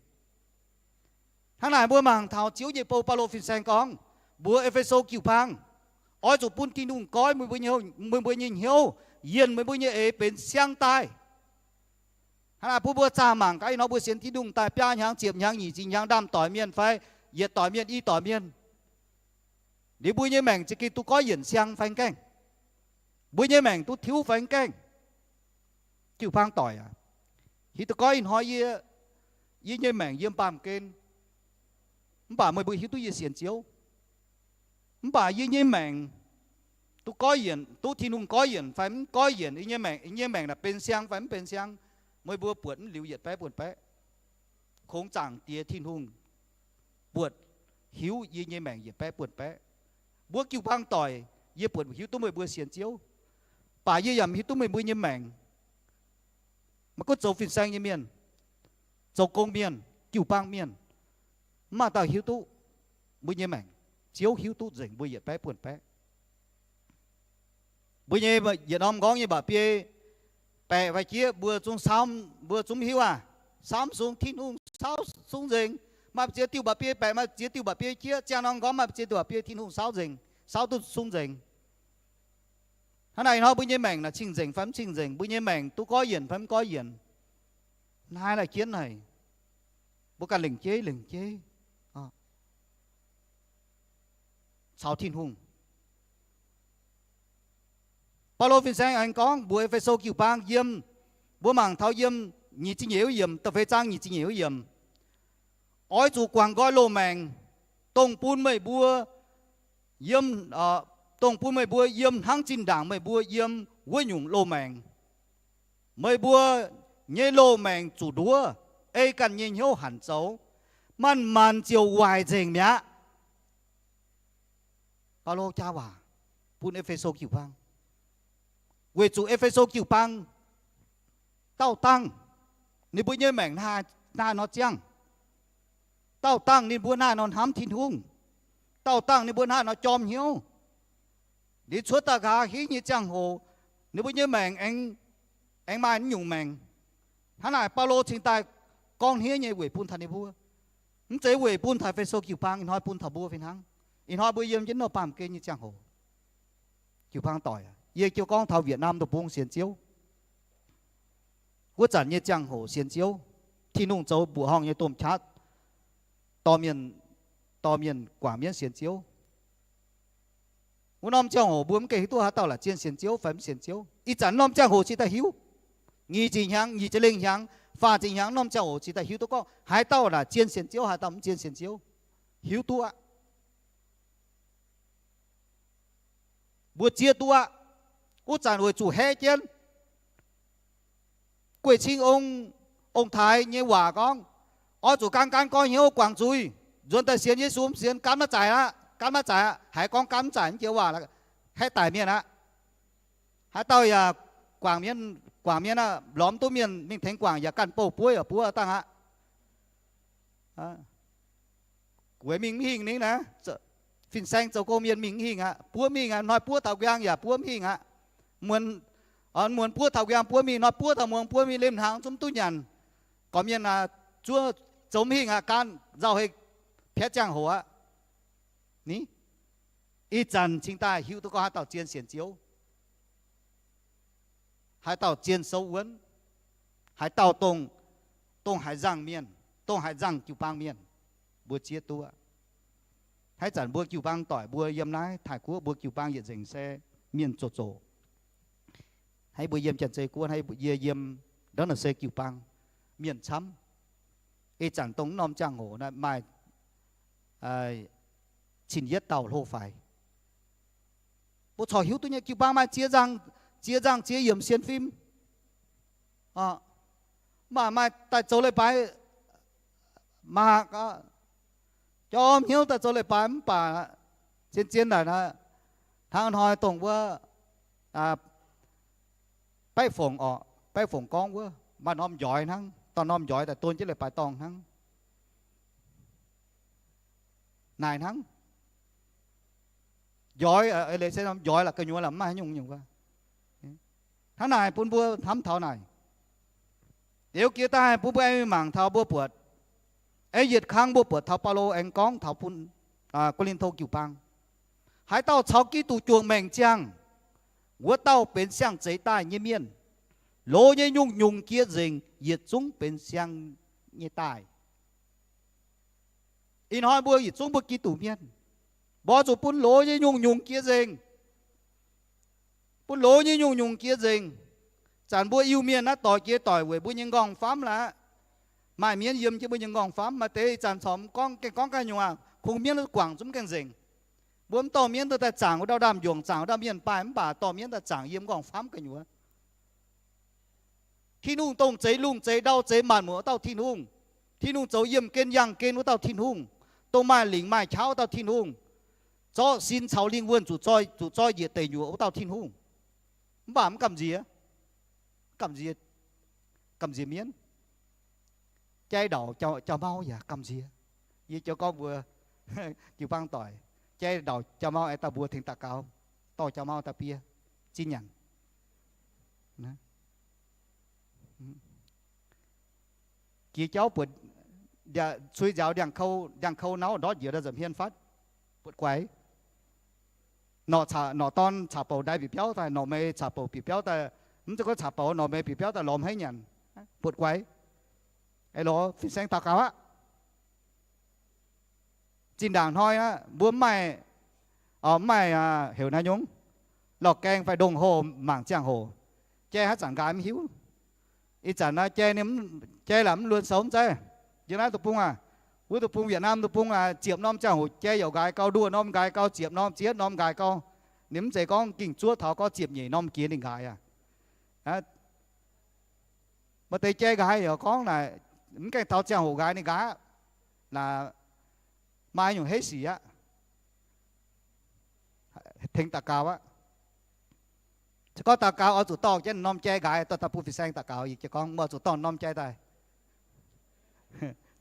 Hnangv naaic mbuo mangc taux Ziouv nyei bou, Baulo fin-saeng gorngv mbuox E^fe^so jiu-baang, oix zuqc bun Tin-Hungh goiv meih mbuo nyei hnyouv, yienh meih mbuo nyei eix benx siang daaih. Hnangv naaic bun mbuo zaah mangc gaax, ih hnoi mbuo sienx Tin-Hungh daaih biaa hnyangx, ziepc hnyangx, nyic ziepc hnyangx, ndaamv-doic mienh fai yietc doic mienh, i doic mienh, liuz mbuo nyei maengc za'gengh duqv goiv yienc siang fai mv gaengh? Mbuo nyei maengc duqv tiuv fai mv gaengh? Jiu-baang doic aac, hiuv duqv goiv ih hnoi yie, yie nyei maengc yiem baamh gen, mv baac meih mbuo hiuv duqv yie sienx Ziouv. Mv baac yie nyei maengc duqv goiv yienc, duqv Tin-Hungh goiv yienc fai mv goiv yienc, yie nyei maengc, yie nyei maengc naaic benx siang fai mv benx siang, meih mbuo buatc mv liuz yietc baeqv buonc baeqv. Kungx Zaangc Diex Tin-Hungh buatc hiuv yie nyei maengc yietc baeqv buonc baeqv. Mbuo jiu-baang doic, yie buatc hiuv duqv meih mbuo sienx Ziouv, baac yie yaac mv hiuv duqv meih mbuo nyei maengc. Maiv gunv zoux fin-saeng nyei mienh, zoux gong mienh, jiu-baang mienh, mv maaih dauh hiuv duqv mbuo nyei maengc. Ziouv hiuv duqv nzengc mbuo yietc baeqv buonc baeqv. Mbuo nyei yietc norm nqorngv nyei mba'biei, baeqc fai jieqv, mbuo zungv saauv, mbuo zungv hiuv aac, saauv mv sung, Tin-Hungh saauv sung nzengc. Maaih ziex diuh mba'biei baeqc, maaih ziex diuh mba'biei jieqv, ziangh norm nqorngv maaih ziex diuh mba'biei Tin-Hungh saauv nzengc, saauv duqv sung nzengc. Hnangv naaic ih hnoi mbuo nyei maengc naaic cing-nzengc fai mv cing-nzengc, mbuo nyei maengc duqv goiv yienc fai mv goiv yienc, naaiv laaic jienv haic. Mbuo ganh lengc jeiv lengc jeiv caux Tin-Hungh. Baulo fin-saeng aengx gorngv mbuox E^fe^so jiu-baang yiem, mbuo mangc taux yiem nyic ziepc nyeic yiemc, da'feix zaang nyic ziepc nyeic yiemc, oix zuqc guangc nqoi loz-maengc, dongh bun meih mbuo yiem, dongh bun meih mbuo yiem hnangv zinh ndaangc meih mbuo yiem wuov nyungc loz-maengc. Meih mbuo nyei loz-maengc zuqc nduov, ei ganh nyei hnyouv hanc zoux. manc-manc ziouc waaic nzengc mi'aqv. Baulo jaa waac bun E^fe^so jiu-baang, weic zuqc E^fe^so jiu-baang daauh dangh ninh mbuo nyei maengc hnangv haaix nor ziangh, daauh dangh ninh mbuo hnangv haaix nor hnamv Tin-Hungh, daauh dangh ninh mbuo hnangv haaix nor jorm hnyouv. Liuz cuotv daaih nqa'haav hingv nyei ziangh hoc, ninh mbuo nyei maengc aengx, aengx maaih nyungc maengc. Hnangv naaic Baulo cingx daaih gorngv hniev nyei weic bun taux ninh mbuo, mv zeiz weic bun taux E^fe^so jiu-baang, ih hnoi bun taux mbuo fih hnangv. Ih hnoi mbuo yiem jienv nor baamh gen nyei ziangh hoc, jiu-baang doic, yie jiu gorngv taux Việt Nam deic-bung sienx Ziouv. Wuov zanc nyei ziangh hoc sienx Ziouv, Tin-Hungh zoux mbuoqc horngh nyei domh qaqv dorh mienh, dorh mienh guangc mienv sienx Ziouv. Wuov norm ziangh hoc mbuo mv gaengh hiuv duqv haaix dauh laaic zien sienx Ziouv fai mv sienx Ziouv. Ih zanc norm ziangh hoc cingx daaih hiuv. Nyic ziepc hnyangx, nyic ziepc lengh hnyangx, faah ziepc hnyangx norm ziangh hoc cingx daaih hiuv duqv gorngv haaix dauh laaic zien sienx Ziouv, haaix dauh mv zien sienx Ziouv, hiuv duqv aqv. Mbuo zieqv duqv aqv. Wuov zanc weic zuqc haeqv jienv Guei Cing Ong, Ong-Taaix nyei waac gorngv, oix zuqc gaanv gaanv goiv hnyouv guangc zuiz, nzuonx daaih sienx Yesu, mv sienx gaanv maiv zaic aqv, gaanv maiv zaic aqv. Haiz gorngv gaanv mv zaic mv jiex waac, haeqv daic mienh aqv. Haaix dauh yaac guangc mienh, guangc mienh aqv, lorz mv duqv mienh mingh tengx guangc yaac ganh bouh buov yaac buov dangh aqv. Weic mingh mv hingh ningv naaiv, fin-saeng zoux gong mienh mingh mv hingh aqv, buov mingh aqv, hnoi buov taux nquang yaac buov mv hingh aqv. Muonz, muonz buov taux nquang buov mingh, hnoi buov taux muonz buov mingh, lemh hnaangx zungv duqv nyanc. Gorqv-mienh zuov zoux mv hingh aqv, gaanv nzauh hei piatv ziangh hoc aqv. Ni, ih zanc cingx daaih hiuv duqv gorngv haaix dauh zien sienx Ziouv, haaix dauh zien souv wuonv, haaix dauh dongh, dongh haaix nzangc mienh, dongh haaix nzangc jiu-baang mienh, mbuo zieqv duqv. Haaix zanc mbuo jiu-baang doic mbuo yiem naaiv Taiv-Guoqv, mbuo jiu-baang yietc nzengc se mienh zoqc zoqc. Haaix mbuo yiem Janx-Zei Guoqv, haaix yie yiem ndortv naaic se jiu-baang mienh camv. Ih zanc dongh norm ziangh hoc maaih cin yietv dauh hlo faix. Mbuo corc hiuv duqv nyei, jiu-baang maaih ziex nzangc, ziex nzangc ziex yiemc sienx fim. Mv baac maaih daaih zoux leiz-baaix mangc, jorm hnyouv daaih zoux leiz-baaix mv baac zien-zien naaic, hnangv hnoi dongh wuov Baeqv Fongc orqc, Baeqv Fongc gorngv wuov, maaih norm njoix hnangv, dorh norm njoix daaih don jienv leiz-baaix dorngh hnangv. Naaic hnangv. Njoix, leiz se norm njoix la'guh nyuoz la'mv maaih haaix nyungc nyungc. Hnangv naaic bun mbuo hnamv taux naaic. Liuz jiex daaih bun mbuo aengx mingh mangc taux mbuo buatc, aengx yietc kang mbuo buatc taux Baulo aengx gorngv taux bun Ko^lin^to jiu-baang, haaix dauh caux Giduc juangc maengc ziangh, wuov dauh benx siang-zeix daaih nyei mienh. Loz nyei nyungc-nyungc jiex nzengc yietc zungv benx siang nyei daaih. Ih hnoi mbuo yietc zungv mbuo Giduc mienh, mbuo zuqc bun loz nyei nyungc-nyungc jiex nzengc. Bun loz nyei nyungc-nyungc jiex nzengc. Zanc mbuo Iu-Mienh naaiv doix jiex doic weic mbuo nyei nqorngv-famv lorqc. Maaih mienv yiem jienv mbuo nyei nqorngv-famv. Maaih deix ih zanc corc gorngv, gengh gorngv ganh nyungc aqv, kungx mienv guangc zungv gaengh nzengc. Mbuo mv dorh mienv daaih zaangc wuov dauh ndaamv-njuangc, zaangc wuov dauh mienh baaih, mv baac dorh mienv daaih zaangc yiem nqorngv-famv gu'nyuoz. Tin-Hungh dongh zeix lungh zeix ndau zeix maanc muotc wuov dauh Tin-Hungh. Tin-Hungh zoux yiemh gen yangh gen wuov dauh Tin-Hungh, dongh maaih lingc maaih qaqv wuov dauh Tin-Hungh, zorqv sin caux lingh wuonh zuqc zoi, zuqc zoi njiec deic nyuoqc wuov dauh Tin-Hungh. Mv baac mv gamh nziex, gamh nziex, gamh nziex mienv. Jai ndauc jauv-mauv yaac gamh nziex. Yie joux gorngv mbuo jiu-baang doic, jai ndauc jauv-mauv aengx daaih mbuo tengx daux gaux, dorh jauv-mauv daaih biev zinh nyanc. Jiex jauv buatc cui nziaaux ndiangx-kou, ndiangx-kou nauv ndortv njiec daaih nza'hmien fatv, buatc guaix. Norqc dorn caux bouc ndaix bieqc biauv daaih, norqc meix caux bouc bieqc biauv daaih, mv zeiz gorngv caux bouc, norqc meix bieqc biauv daaih lorz haaix nyanc, buatc guaix. Aengx lorz fin-saeng daux gaux aqv. Zinh ndaangc hnoi aqv, mbuo mv maaih, mv maaih heuc naaiv nyungc, lorh gaeng fai ndongh hoh mangc ziangh hoc, jai haaix zanc nqaaix mv hiuv. Ih zanc naaiv jai, jai laaix mv luonx soux mv zeiz. Yiem naaiv deic-bung aac, wuov deic-bung Việt Nam deic-bung aac, ziepc norm ziangh hoc jai yaac nqaaix gau, nduoh norm nqaaix gau, ziepc norm, ziepc norm nqaaix gau. Ninh mv zeiz gorngv ging zuov taux gorngv ziepc nyeic norm jiex ninh nqaaix aac. Maaih deix jai nqaaix yaac gorngv naaic, mv gaengh taux ziangh hoc nqaaix ninh nqaaix aqv. maaih nyungc heiv sic aqv. Tengx daux gaux aqv. Se gorngv daux gaux oix zuqc dorh jienv norm jai nqaaix, dorh daaih bun fin-saeng daux gaux. Yie gorngv mbuo oix zuqc dorh norm jai daaih,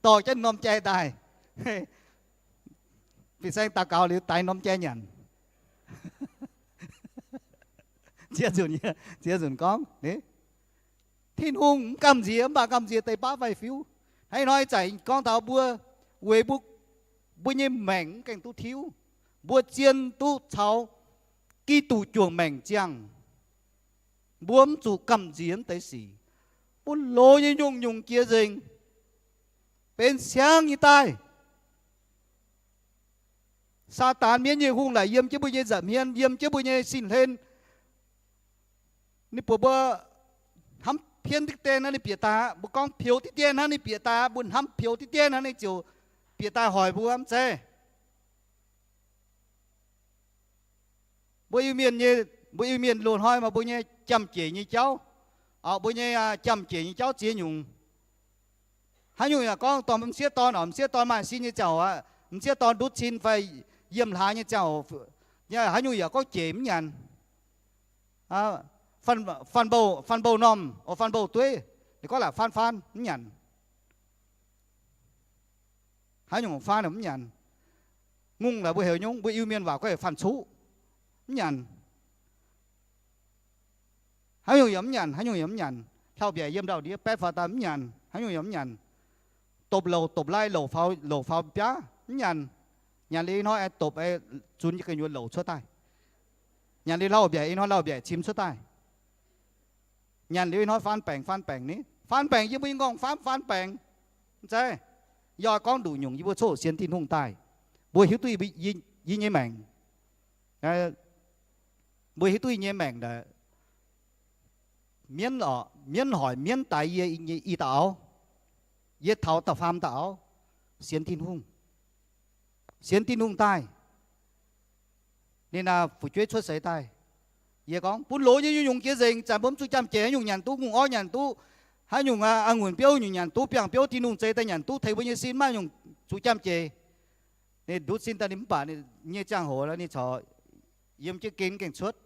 dorh jienv norm jai daaih. Fin-saeng daux gaux liuz daix norm jai nyanc. Ziex nzunc, ziex nzunc gorngv, Tin-Hungh mv gamh nziex, mv baac gamh nziex deix baav faix-fiuv. Hnangv ih hnoi zanc gorngv taux mbuo, weic mbuo, mbuo nyei maengc mv gaengh duqv tiuv, mbuo zien duqv caux Giduc juangc maengc ziangh. Mbuo mv zuqc gamh nziex mv deix sic, bun loz nyei nyungc-nyungc jiex nzengc, benx siang nyei daaih. Saadaan mienv nyei hungh laaic yiem jienv mbuo nyei nza'hmien, yiem jienv mbuo nyei sin-hlen. Ninh mbuox mbuo, hnamv pienv diqv dien hnangv ninh bieqc daaih aqv. Mbuo gorngv peux diqv dien hnangv ninh bieqc daaih aqv. Mbuo hnamv peux diqv dien hnangv ninh ziouc bieqc daaih hoic mbuo mv zeiz. Mbuo Iu-Mienh nyei, mbuo Iu-Mienh loz-hnoi maaih mbuo nyei jam-jeic nyei jauv, mbuo nyei jam-jeic nyei jauv ziex nyungc. Haaix nyungc yaac gorngv dorh m'sieqv dorn, m'sieqv dorn maaih sin nyei ziangh hoc, m'sieqv dorn ndutv cin fai yiem hlaax nyei ziangh hoc, haaix nyungc yaac gorngv jeic mv nyanc. Faan mbouh, faan mbouh normh, faan mbouh dueiv, ninh gorngv laaic faan faan mv nyanc. Haaix nyungc faan mv nyanc. Ngongh laaix mbuo heuc nyungc, mbuo Iu-Mienh waac gorngv heuc faan cuqv, mv nyanc. Haaix nyungc yaac mv nyanc, haaix nyungc yaac mv nyanc. Hlauv-mbiaec yiem ndau-ndiev baeqv faaux daaih mv nyanc, haaix nyungc yaac mv nyanc. Dopc louc, dopc lai louc faaux, louc faaux biaav mv nyanc. Nyanc liuz ih hnoi aengx dopc, zunx nyei gu'nyuoz louc cuotv daaih. Nyanc liuz hlauv-mbiaec, ih hnoi hlauv-mbiaec cim cuotv daaih. Nyanc liuz ih hnoi faan baengc, faan baengc ni, faan baengc yiem mbuo nyei nqorngv-famv faan baengc. Mv zeiz, yie oix gorngv nduqc nyungc yie mbuo coqv sienx Tin-Hungh daaih, mbuo hiuv duqv yie nyei maengc. Mbuo hiuv duqv yie nyei maengc, mienv oc, mienv hoic mienv daix yie i dauh auv, yie taux da'faam dauh auv, sienx Tin-Hungh, sienx Tin-Hungh daaih. Ninh naaic fu'jueiv cuotv seix daaih, yie gorngv bun loz nyei nyungc-nyungc jiex nzengc, zanc mbuo mv zuqc jam-jeic, haaix nyungc nyanc duqv, ngongh orv nyanc duqv, haaix nyungc a'ngunc biouv nyungc nyanc duqv, biangh biouv Tin-Hungh zeix daaih nyanc duqv, tengx mbuo nyei sin maiv nyungc zuqc jam-jeic. Ninh ndutv sin daaih ninh mv baac nyei ziangh hoc ninh corc yiem jienv gen gengh cuotv,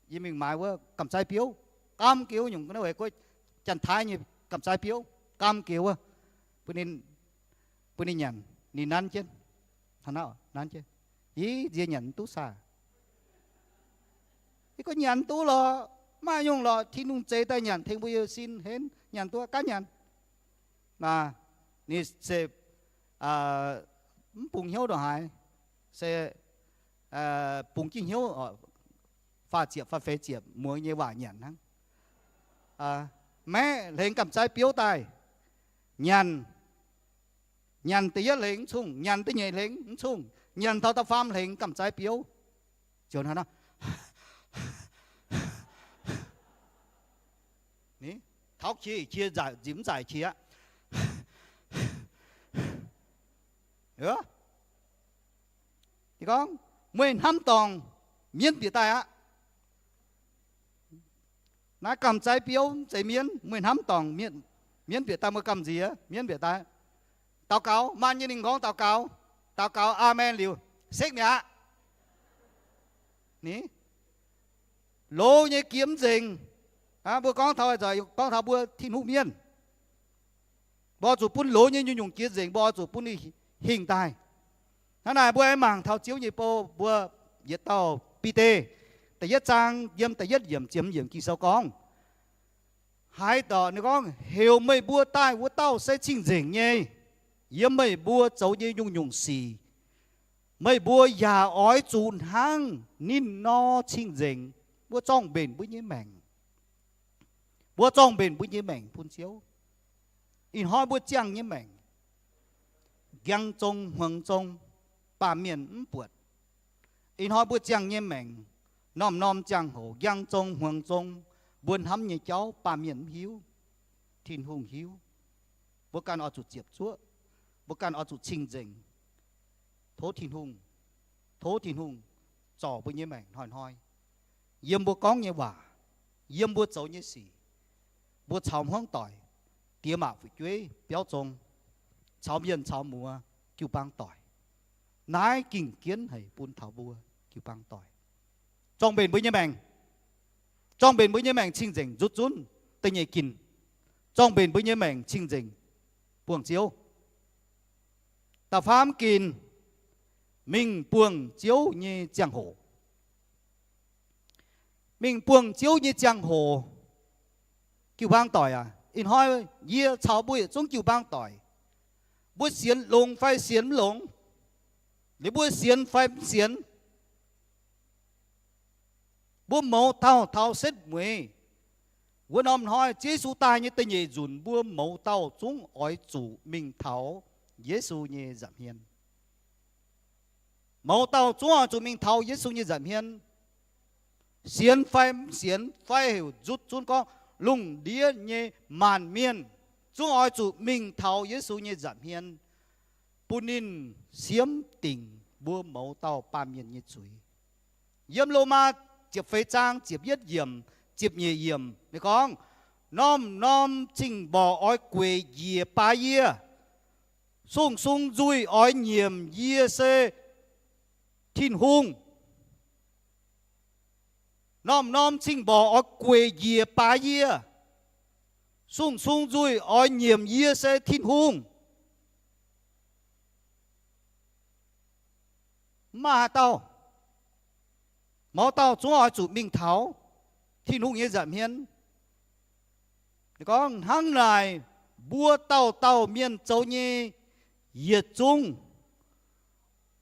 yie mingh maaiz wuov gamh zaiv biouv, gaam geux nyungc, naaiv weic guov Janx-Taiv nyei gamh zaiv biouv, gaam geux wuov, bun ninh nyanc, ninh nanv jienv, nanv jienv, Ih, nziex nyanc mv duqv saah? Yie gorngv nyanc duqv lorqc, maaih nyungc lorqc, Tin-Hungh zeix daaih nyanc, tengx mbuo nyei sin henv, nyanc duqv gaav nyanc. Ninh se mv bungx hnyouv ndongc haaix, se bungx jienv hnyouv, faah ziepc fai feix ziepc muoz nyei waac nyanc hnangv. Maeqv hlengx gamh zaiv biouv daaih, nyanc, nyanc da'yietv hlengx mv cungh, nyanc da'nyeic hlengx mv cungh, nyanc taux da'faam hlengx gamh zaiv biouv. Ziouc hnangv nor, taux qiex qiex nzipc mv nzaic qiex aqv. Yie gorngv, meih hnamv dorngc, mienv bieqc daaih aqv. Naaiv gamh zaiv biouv mv zeiz mienv, meih hnamv dorngc, mienv bieqc daaih, meih gamh nziex, mienv bieqc daaih. Daux gaux, maan nyei ninh gorngv daux gaux, daux gaux aamen liuz, sekv mi'aqv. Ni, loz nyei jiex mv nzengc. Mbuo gorngv taux, gorngv taux mbuo Tin-Hungh mienh, mbuo oix zuqc bun loz nyei nyungc-nyungc jiex nzengc, mbuo oix zuqc bun ninh hingh daaih. Hnangv naaic mbuo aengx mangc taux Ziouv nyei bou, mbuo yietc dauh Bide da'yietv zaang yiem da'yietv yiemc ziepc hmz yiemc Ging-Sou gorngv, haaix dauh, ninh gorngv, heuc meih mbuo daaih wuov dauh se cing-nzengc nyei. Yiem meih mbuo zoux nyei nyungc-nyungc sic, meih mbuo yaac oix zuqc hnangv ninh nor cing-nzengc. Mbuo zorng-mbenc mbuo nyei maengc. Mbuo zorng-mbenc mbuo nyei maengc bun Ziouv. Ih hnoi mbuo ziangh nyei maengc, njang zong hmuangx zong, baamh mienh mv buatc. Ih hnoi mbuo ziangh nyei maengc, norm-norm ziangh hoc njang zong hmuangx zong, mbuo hnamv nyei jauv baamh mienh mv hiuv, Tin-Hungh hiuv. Mbuo ganh oix zuqc ziepc zuoqv. Mbuo ganh oix zuqc cing-nzengc. Tov Tin-Hungh, tov Tin-Hungh zorc mbuo nyei maengc hnoi-hnoi, yiem mbuo gorngv nyei waac, yiem mbuo zoux nyei sic, mbuo caux hmuangv doic, diex maac fu'jueiv biauv zong, caux mienh caux muoz, jiu-baang doic. Naaiv ging jienv haic bun taux mbuo jiu-baang doic. Zorng mbenc mbuo nyei maengc. Zorng mbenc mbuo nyei maengc cing-nzengc nzutv zunv da'nyeic gin. Zorng mbenc mbuo nyei maengc cing-nzengc buangh Ziouv. Da'faam gin, mingh buangh Ziouv nyei ziangh hoc. Mingh buangh Ziouv nyei ziangh hoc. Jiu-baang doic aac, ih hnoi yie caux mbuo yietc zungv jiu-baang doic, mbuo sienx longx fai sienx mv longx, liuz mbuo sienx fai mv sienx, mbuo mouz dauh taux setv mueiz wuov norm hnoi, Ziouv Yesu daaih nyei da'nyeic nzunc, mbuo mouz dauh zungv oix zuqc mingh taux Yesu nyei nza'hmien. Mouz dauh zungv oix zuqc mingh taux Yesu nyei nza'hmien. Sienx fai mv sienx, fai heuc nzutv zunv gorngv, lungh ndiev nyei maanc mienh zungv oix zuqc mingh taux Yesu nyei nza'hmien, bun ninh siemv dingc mbuo mouz dauh baamh mienh nyei zuiz. Yiem Lomaa ziepc feix zaang ziepc yietv yiemc, ziepc nyeic yiemc ninh gorngv, norm-norm cing-mborqc oix gueic njiec baaix yie, sung-sung nzuih oix nyiemc yie se Tin-Hungh. Norm-norm cing-mborqc oix gueic njiec baaix yie, sung-sung nzuih oix nyiemc yie se Tin-Hungh. Mv maaih haaix dauh, mouz dauh zungv oix zuqc mingh taux Tin-Hungh nyei nza'hmien. Gorngv hnangv naaic, mbuo dauh dauh mienh zoux nyei yietc zungv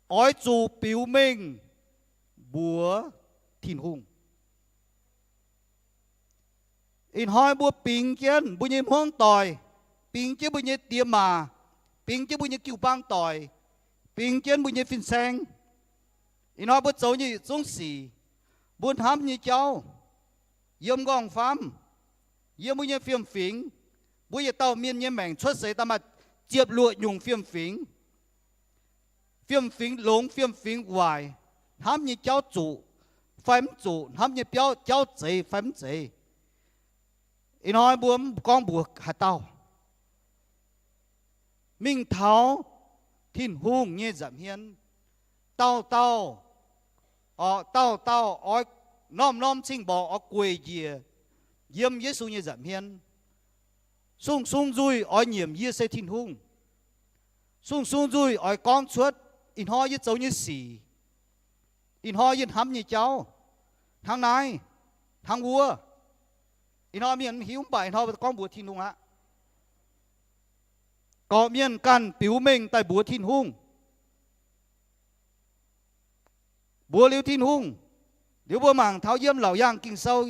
oix zuqc biux mengh mbuox Tin-Hungh. Ih hnoi mbuo bingx jienv mbuo nyei hmuangv doic, bingx jienv mbuo nyei diex maac, bingx jienv mbuo nyei jiu-baang doic, bingx jienv mbuo nyei fin-saeng. Ih hnoi mbuo zoux nyei yietc zungv sic, mbuo hnamv nyei jauv, yiem nqorngv-famv, yiem mbuo nyei fiem-fingx, mbuo yietc dauh mienh nyei maengc cuotv seix daaih maaih ziepc luoqc nyungc fiem-fingx. Fiem-fingx longx, fiem-fingx waaic, hnamv nyei jauv zuqc fai mv zuqc, hnamv nyei biauv jauv zeiz fai mv zeiz. Ih hnoi mbuo mv gorngv mbuox haaix dauh, mingh taux Tin-Hungh nyei nza'hmien. Dauh dauh, dauh dauh oix norm-norm cing-mborqc oix gueic njiec yiem Yesu nyei nza'hmien. Sung-sung nzuih oix nyiemc yie se Tin-Hungh. Sung-sung nzuih oix gorngv cuotv ih hnoi yie zoux nyei sic, ih hnoi yie hnamv nyei jauv, hnangv naaiv, hnangv wuov. Ih hnoi mienh mv hiuv, mv baac ih hnoi gorngv mbuox Tin-Hungh aqv. Gorqv-mienh ganh biux mengh daaih mbuox Tin-Hungh. Mbuox liuz Tin-Hungh, liuz mbuo mangc taux yiem Laauc Yaangh Ging-Sou,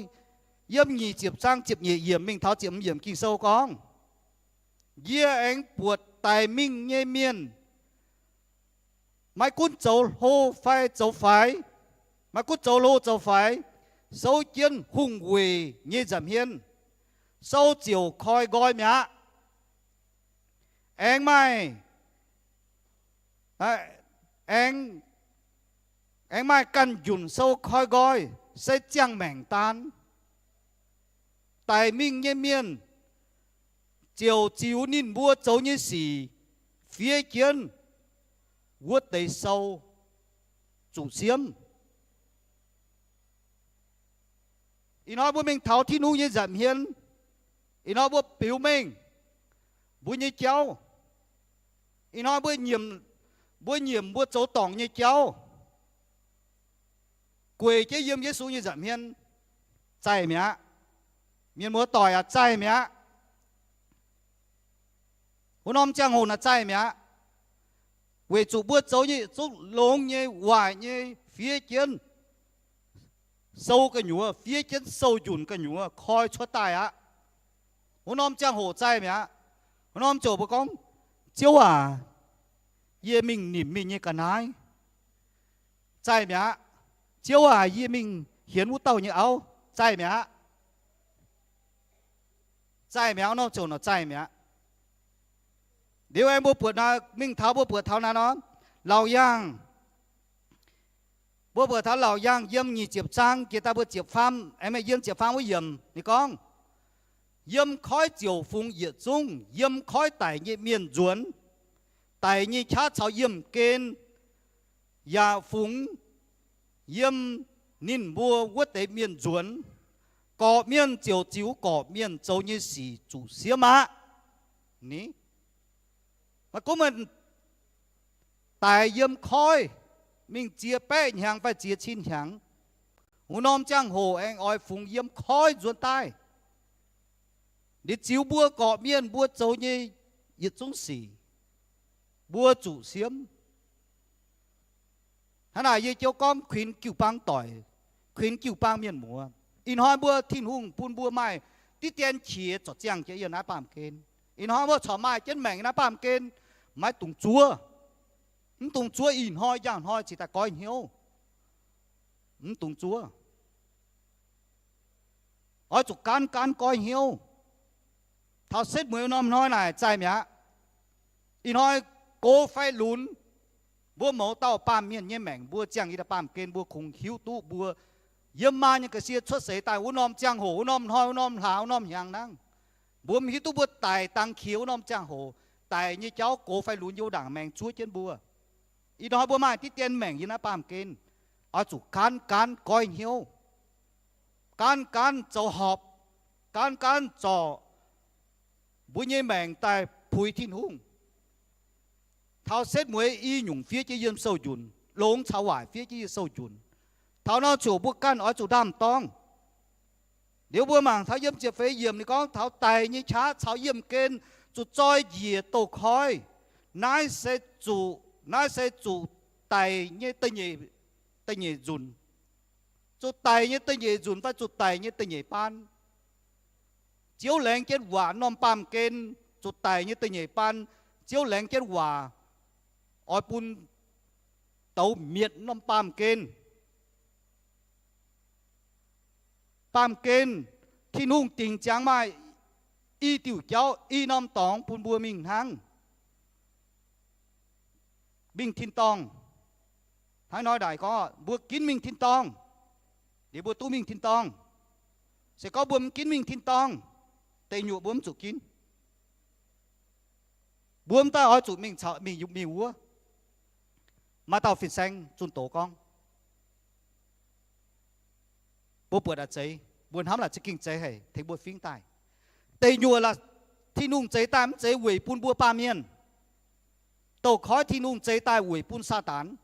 yiem nyic ziepc zaang ziepc nyeic yiemc mingh taux ziepc hmz yiemc Ging-Sou gorngv, yie aengx buatc daic mingh nyei mienh maiv gunv zoux hlo fai zoux faix, maiv gunv zoux hlo zoux faix, souv jienv hungh weic nyei nza'hmien, sou ziouc koi nqoi mi'aqv. Aengx maaih, aengx, aengx maaih ganh njunc sou koi nqoi, se ziangh maengc daan. Daic mingh nyei mienh ziouc ziux ninh mbuo zoux nyei sic fiev jienv wuov deix sou zuqc siemv. Ih hnoi mbuo mingh taux Tin-Hungh nyei nza'hmien. Ih hnoi mbuo biux mengh mbuo nyei jauv. Ih hnoi mbuo nyiemc, mbuo nyiemc mbuo zoux dorngc nyei jauv, gueic jienv yiem Yesu nyei nza'hmien, zaih mi'aqv. Mienh muoz-doic aac, zaih mi'aqv. Wuov norm ziangh hoc naaic zaih mi'aqv. Weic zuqc mbuo zoux nyei yietc zungv longx nyei, waaic nyei, fiev jienv sou gu'nyuoz, fiev jienv sou njunc gu'nyuoz koi cuotv daaih aqv. Wuov norm ziangh hoc zaih mi'aqv. Wuov norm ziouc mbuo gorngv, Ziouv aac, yie mingh nimc mingh nyei ga'naaiv, zaih mi'aqv. Ziouv aac, yie mingh hienx wuov dauh nyei auv, zaih mi'aqv. Zaih mi'aqv, wuov norm ziouc nor zaih mi'aqv. Liuz aengx mbuo buatc naaiv, mingh taux mbuo buatc taux naaiv nor, Laauc Yaangh, mbuo buatc taux Laauc Yaangh yiem nyic ziepc zaang jiex daaih mbuo ziepc faam, aengx maaih yiem ziepc faam wuov yiemc ninh gorngv, yiem koiv ziouc fungx yietc zungv yiem koiv daic nyei mienh nzuonx, daic nyei qaqv caux yiemh gen yaac fungx yiem ninh mbuo wuov deix mienh nzuonx. Gorqv-mienh ziouc ziux gorqv-mienh zoux nyei sic zuqc siemv aqv. Ni, maaih gunv meih daic yiem koiv mingh ziex baeqv hnyangx fai ziex cin hnyangx, wuov norm ziangh hoc aengx oix fungx yiem koiv nzuonx daaih. Ninh ziux mbuo gorqv-mienh mbuo zoux nyei yietc zungv sic, mbuo zuqc siemv. Hnangv naaic yie ziouc gorngv kuinx jiu-baang doic, kuinx jiu-baang mienh muoz. Ih hnoi mbuo Tin-Hungh bun mbuo maaih diqv dien qiex zorc ziangh jienv yiem naaiv baamh gen. Ih hnoi mbuo corc maaih jienv maengc naaiv baamh gen, maiv dungx zuov. Mv dungx zuov ih hnoi njang hnoi cingx daaih goiv hnyouv. Mv dungx zuov. Oix zuqc gaanv gaanv goiv hnyouv. Taux setv mueiz norm hnoi naaic zaih mi'aqv. Ih hnoi gox fai lunx, mbuo mouz dauh baamh mienh nyei maengc mbuo ziangh yiem naaiv baamh gen mbuo kungx hiuv duqv mbuo yiem maa nyei ga'sie cuotv seix daaih wuov norm ziangh hoc, wuov norm hnoi, wuov norm hlaax, wuov norm hnyangx hnangv. Mbuo mv hiuv duqv mbuo daic dangx qiex wuov norm ziangh hoc, daic nyei jauv gox fai lunx yiem ndaangc maengx zuov jienv mbuo. Ih hnoi mbuo maaih diqv dien maengc yiem naaiv baamh gen, oix zuqc gaanv gaanv goiv hnyouv, gaanv gaanv zoux horpc, gaanv gaanv zorc mbuo nyei maengc daaih puix Tin-Hungh. Taux setv mueiz i nyungc fiev jienv yiem sou-njunc, longx caux waaic fiev jienv yiem sou-njunc. Taux nor ziouc mbuo ganh oix zuqc ndaam-dorngh. Liuz mbuo mangc taux yiem ziepc feix yiemc ninh gorngv taux daic nyei qaqv caux yiemh gen zuqc zoi njiec douz-koiv. Naaiv se zuqc, naaiv se zuqc daic nyei da'nyeic, da'nyeic nzunc. Zuqc daic nyei da'nyeic nzunc fai zuqc daic nyei da'nyeic baan. Ziouv laengz jienv waac norm baamh gen, zuqc daic nyei da'nyeic baan, Ziouv laengz jienv waac oix bun douz mietc norm baamh gen. Baamh gen, Tin-Hungh dingc ziangx maaih i diuc jauv, i norm dorngx bun mbuo mingh hnangv. Mingh tin-dorngh. Hnangv nor naaic gorngv mbuo ginv mingh tin-dorngh, liuz mbuo duqv mingh tin-dorngh. Se gorngv mbuo mv ginv mingh tin-dorngh, deic nyuoqc mbuo mv zuqc ginv. Mbuo mv daaih oix zuqc mingh caux mingh, mingh wuov. Maaih dauh fin-saeng zunh doz gorngv, mbuo buatc naaic zeiz, mbuo hnamv naaic za'gengh zeiz haic, tengx mbuo fingv daaih. Deic nyuoqc laaix Tin-Hungh zeix daaih mv zeiz weic bun mbuo baamh mienh. Douz-koiv Tin-Hungh zeix daaih weic bun Saadaan.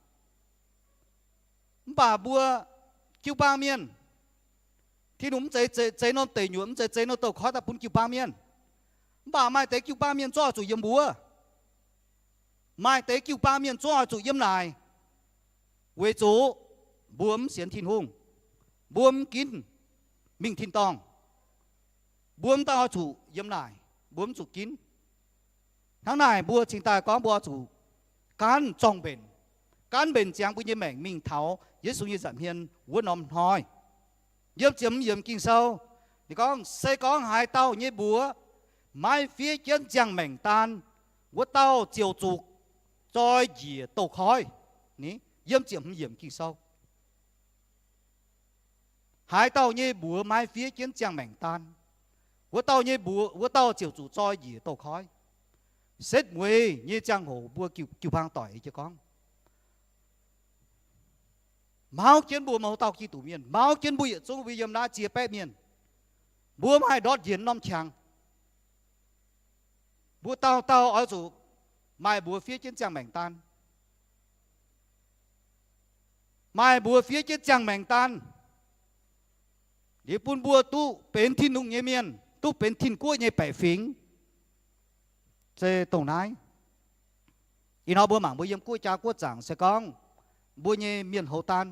Mv baac mbuo jiu-baang mienh, Tin-Hungh mv zeiz zeix norm deic nyuoqc, mv zeiz zeix norm douz-koiv daaih bun jiu-baang mienh. Mv baac maaih deix jiu-baang mienh zungv oix zuqc yiem mbuo. Maaih deix jiu-baang mienh zungv oix zuqc yiem naaic, weic zuqc mbuo mv sienx Tin-Hungh, mbuo mv ginv mingh tin-dorngh, mbuo mv daaih oix zuqc yiem naaic, mbuo mv zuqc ginv. Hnangv naaic mbuo cingx daaih gorngv mbuo oix zuqc gaanv zorng-mbenc, gaanv mbenc ziangx mbuo nyei maengc mingh taux Yesu nyei nza'hmien wuov norm hnoi. Yiem ziepc hmz yiemc Ging-Sou, ninh gorngv, se gorngv haaix dauh nyei mbuox maiv fiev jienv ziangh maengc daan, wuov dauh ziouc zuqc zoi njiec douz-koiv. Ni, yiem ziepc hmz yiemc Ging-Sou. Haaix dauh nyei mbuox maiv fiev jienv ziangh maengc daan, wuov dauh nyei mbuox, wuov dauh ziouc zuqc zoi njiec douz-koiv. Setv mueiz nyei ziangh hoc mbuo jiu-baang doic jiez gorngv, mauv jienv mbuo mouz dauh Giduc mienh, mauv jienv mbuo yietc zungv mbuo yiem naaiv ziex baeqv mienh, mbuo maaih ndortv njiec norm qangx. Mbuo dauh dauh oix zuqc maaih mbuox fiev jienv ziangh maengc daan. Maaih mbuox fiev jienv ziangh maengc daan, liuz bun mbuo duqv benx Tin-Hungh nyei mienh, duqv benx Tin-Guoqv nyei baeqc fingx. Se dongh naaiv. Ih hnoi mbuo mangc mbuo yiem guoqv jaa guoqv zaangc se gorngv mbuo nyei mienh houz daan,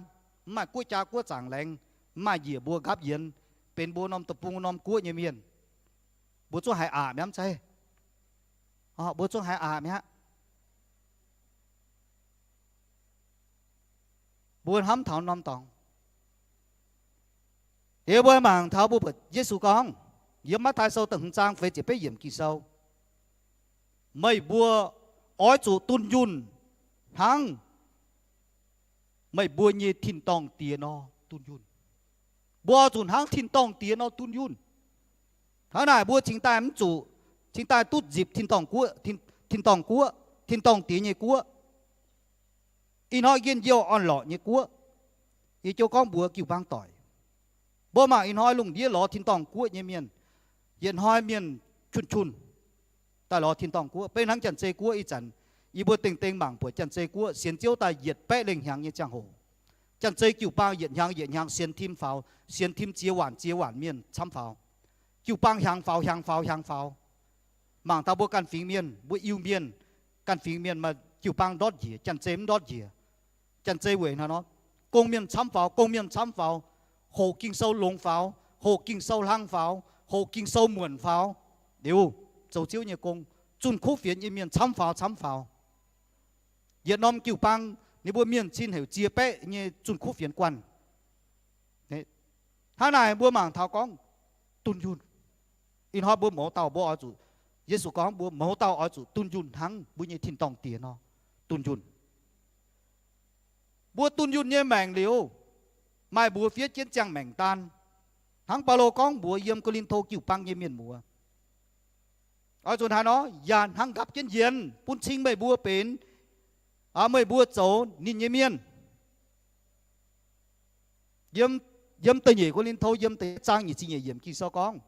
mv maaih guoqv jaa guoqv zaangc laengz, mv maaih njiec mbuo nqaapv yienx, benx mbuo norm deic-bung norm guoqv nyei mienh, mbuo zungv haiz aqc mi'aqv zeiz. Mbuo zungv haiz aqc mi'aqv. Mbuo hnamv taux norm dorngx. Liuz mbuo mangc taux mbuo buatc Yesu gorngv, yiem Matv^taai Sou da'hmz zaang feix ziepc betv yiemc Ging-Sou, meih mbuo oix zuqc dunh yunh hnangv meih mbuo nyei tin-dorngh Diex nor dunh yunh. Mbuo oix zuqc hnangv tin-dorngh Diex nor dunh yunh. Hnangv naaic mbuo cingx daaih mv zuqc, cingx daaih duqv nzipc tin-dorngh guoqv, tin, tin-dorngh guoqv. tin-dorngh diex nyei guoqv. Ih hnoi njien-youh orn-lorqc nyei guoqv. Yie jiouv gorngv mbuox jiu-baang doic, mbuo mangc ih hnoi lungh ndiev lorz tin-dorngh guoqv nyei mienh, yietc hnoi mienh qun-qun daaih lorz tin-dorngh guoqv. Beiv hnangv Janx-Zei guoqv ih zanc, yie mbuo dengh dengh mangc buatc Janx-Zei guoqv sienx Ziouv daaih yietc baeqv lengh hnyangx nyei ziangh hoc, Janx-Zei jiu-baang yietc hnyangx yietc hnyangx sienx tim faaux, sienx tim ziex waanc ziex waanc mienh camv faaux. Jiu-baang hiaangx faaux, hiaangx faaux, hiaangx faaux. Mangc taux mbuo ganh fingx mienh, mbuo Iu-Mienh, ganh fingx mienh maaih jiu-baang ndortv njiec, Janx-Zei mv ndortv njiec. Janx-Zei weic hnangv nor, gong-mienh camv faaux, gong-mienh camv faaux, hoqc Ging-Sou longx faaux, hoqc Ging-Sou hlang faaux, hoqc Ging-Sou muonc faaux, liuz zoux Ziouv nyei gong, zunh kuv fienx nyei mienh camv faaux, camv faaux. Yietc norm jiu-baang ninh mbuo mienh cin heuc ziex baeqv nyei zunh kuv fienx guanh. Hnangv naaic mbuo mangc taux gorngv dunh yunh. Ih hnoi mbuo mouz dauh mbuo oix zuqc, Yesu gorngv mbuo mouz dauh oix zuqc dunh yunh hnangv mbuo nyei tin-dorngh Diex nor, dunh yunh. Mbuo dunh yunh nyei maengc liuz, maaih mbuox fiev jienv ziangh maengc daan. Hnangv Baulo gorngv mbuox yiem Ko^lin^to jiu-baang nyei mienh muoz, oix zuqc haaix nor, yaac hnangv nqapv jienv yienx bun cing meih mbuo benx meih mbuo zoux ninh nyei mienh. Yiem da'nyeic Ko^lin^to yiem da'yietv zaang nyic ziepc nyeic yiemc Ging-Sou gorngv,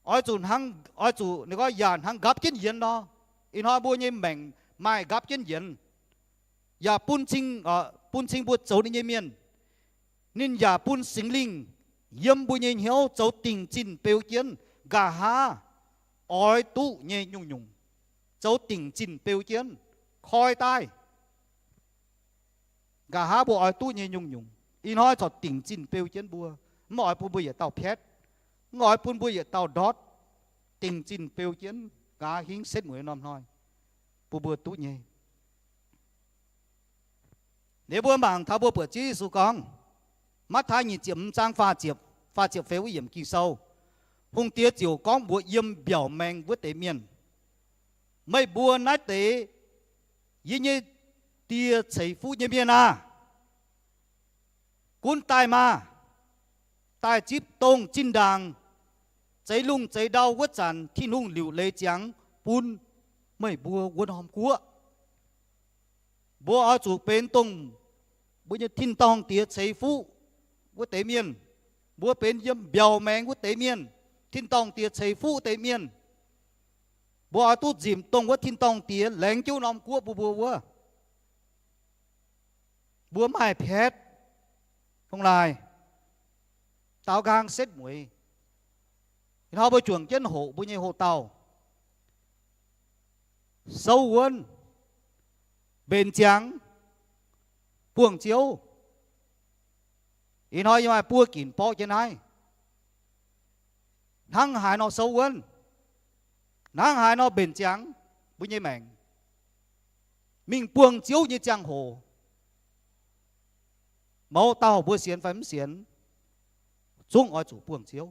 oix zuqc hnangv, oix zuqc ninh gorngv yaac hnangv nqapv jienv yienx nor. Ih hnoi mbuo nyei maengc maaih nqapv jienv yienx, yaac bun cing, bun cing mbuo zoux ninh nyei mienh. Ninh yaac bun Singx Lingh yiem mbuo nyei hnyouv zoux dingc zinh beu jienv nqa'haav oix duqv nyei nyungc-nyungc, zoux dingc zinh beu jienv koi daaih nqa'haav mbuo oix duqv nyei nyungc-nyungc. Ih hnoi corc dingc zinh beu jienv mbuo, mv oix bun mbuo yietc dauh piatv, mv oix bun mbuo yietc dauh ndortv, dingc zinh beu jienv nqa'haav hingv setv mueiz norm hnoi bun mbuo duqv nyei. Liuz mbuo mangc taux mbuo buatc Ziouv Yesu gorngv, Matv^taai nyic ziepc hmz zaang faah ziepc, faah ziepc feix wuov yiemc Ging-Sou, Hungh Diex ziouc gorngv mbuox yiem mbiaauc maeng wuov deix mienh, Meih mbuo naaiv deix yie nyei Die ceix fuqv nyei mienh aah! Gunv daaih maah! Daaih zipv dongh zinh ndaangc zeix lungh zeix ndau wuov zanc Tin-Hungh liuc leiz ziangx bun meih mbuo wuov norm guoqv. Mbuo oix zuqc benx dongh mbuo nyei tin-dorngh Diex ceix fuqv wuov deix mienh. Mbuo benx yiem mbiaauc maengx wuov deix mienh, tin-dorngh Diex ceix fuqv deix mienh. Mbuo oix duqv nzipc dongh wuov tin-dorngh Diex laengz jienv norm guoqv bun mbuo wuov. Mbuo maaih piatv, dongh laaih, daaux nqaang setv mueiz. Ih hnoi mbuo juangc jienv hoqc mbuo nyei hoc-dauh, souv wuonv, mbenc ziangx, buangh Ziouv. Ih hnoi yie maaih buo ginc borqv jienv naaiv. Hnangv haaix nor souv wuonv, hnangv haaix nor mbenc ziangx, mbuo nyei maengc mingh buangh Ziouv nyei ziangh hoc, mouz dauh mbuo sienx fai mv sienx, zungv oix zuqc buangh Ziouv.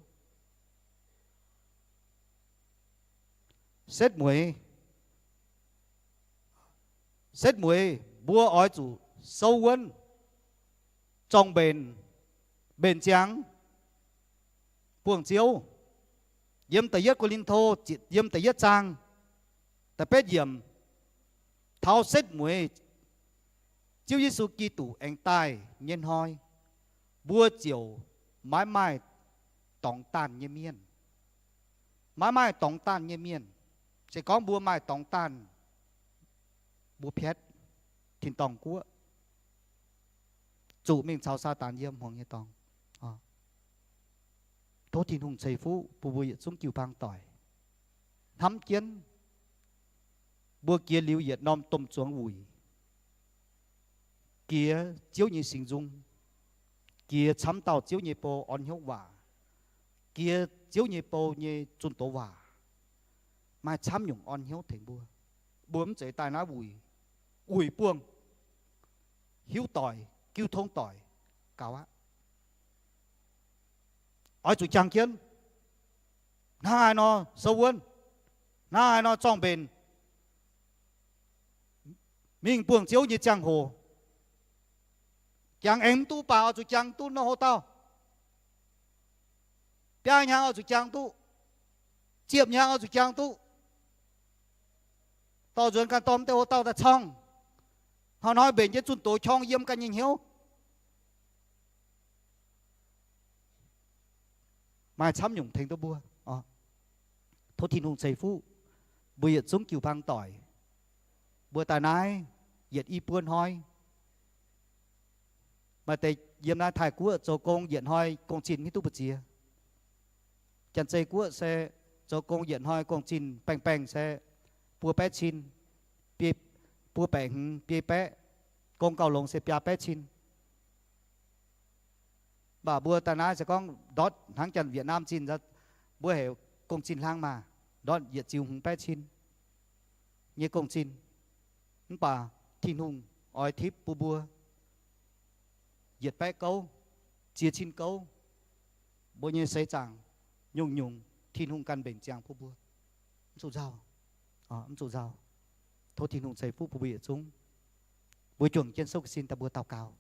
Setv mueiz, setv mueiz mbuo oix zuqc souv wuonv, zorng-mbenc, mbenc ziangx, buangh Ziouv. Yiem da'yietv Ko^lin^to, yiem da'yietv zaang, da'betv yiemc, taux setv mueiz Ziouv Yesu Giduc aengx daaih nyei hnoi, mbuo ziouc maiv maaih dorngx daanh nyei mienh. Maiv maaih dorngx daanh nyei mienh. Se gorngv mbuo maaih dorngx daanh, mbuo piatv tin-dorngh guoqv, zuqc mingh caux Saadaan yiem hmuangx nyei dorngx. Tov Tin-Hungh ceix fuqv bun mbuo yietc zungv jiu-baang doic hnamv jienv mbuo jiex liuz yietc norm domh zuangx wuic, jiex Ziouv nyei singx nzung, jiex camv dauh Ziouv nyei bou orn hnyouv waac, jiex Ziouv nyei bou nyei zunh doz waac, maaih camv nyungc orn hnyouv tengx mbuo. Mbuo mv zeiz daaih naaiv wuic, wuic buangh, hiuv doic, jiu tong doic, gaux aqv. Oix zuqc jangx jienv. Hnangv haaix nor souv wuonv, hnangv haaix nor zorng-mbenc, mingh buangh Ziouv nyei ziangh hoc. Jangx aengx mv duqv baac oix zuqc jangx duqv nor hoc dauh. Biaa hnyangx oix zuqc jangx duqv. Ziepc hnyangx oix zuqc jangx duqv. dorh nzuonx ganh dorh mv deix o dauh daaih corngh. Hnoi-hnoi mbenc jienv zunh doz qorng yiem ganh nyei hnyouv. Maaih camv nyungc tengx duqv mbuo. Tov Tin-Hungh ceix fuqv mbuo yietc zungv jiu-baang doic. Mbuo daaih naaiv yietc i buo hnoi. Maaih deix yiem naaiv Taiv Guoqv zoux gong yietc hnoi gong-zinh hiuv duqv mbu'ziex. Janx-Zei Guoqv se zoux gong yietc hnoi gong-zinh baengh baengh se buo baeqv cin, biei, buo baeqv hmz biei baeqv, gong gauh longx se biaa baeqv cin. Mv baac mbuo daaih naaiv se gorngv ndortv hnangv Janx-Vietnam zinh, mbuo heuc gong-zinh hlang maah, ndortv yietc ziux hmz baeqv cin nyei gong-zinh. Mv baac Tin-Hungh oix tipv bun mbuo yietc baeqv gouv, ziex cin gouv, mbuo nyei seix zaangc nyungc-nyungc Tin-Hungh ganh mbenc ziangx bun mbuo. Mv zuqc nzauh, mv zuqc nzauh. Tov Tin-Hungh ceix fuqv bun mbuo yietc zungv. Mbuo juangc jienv souv jiez sin daaih mbuo daux gaux.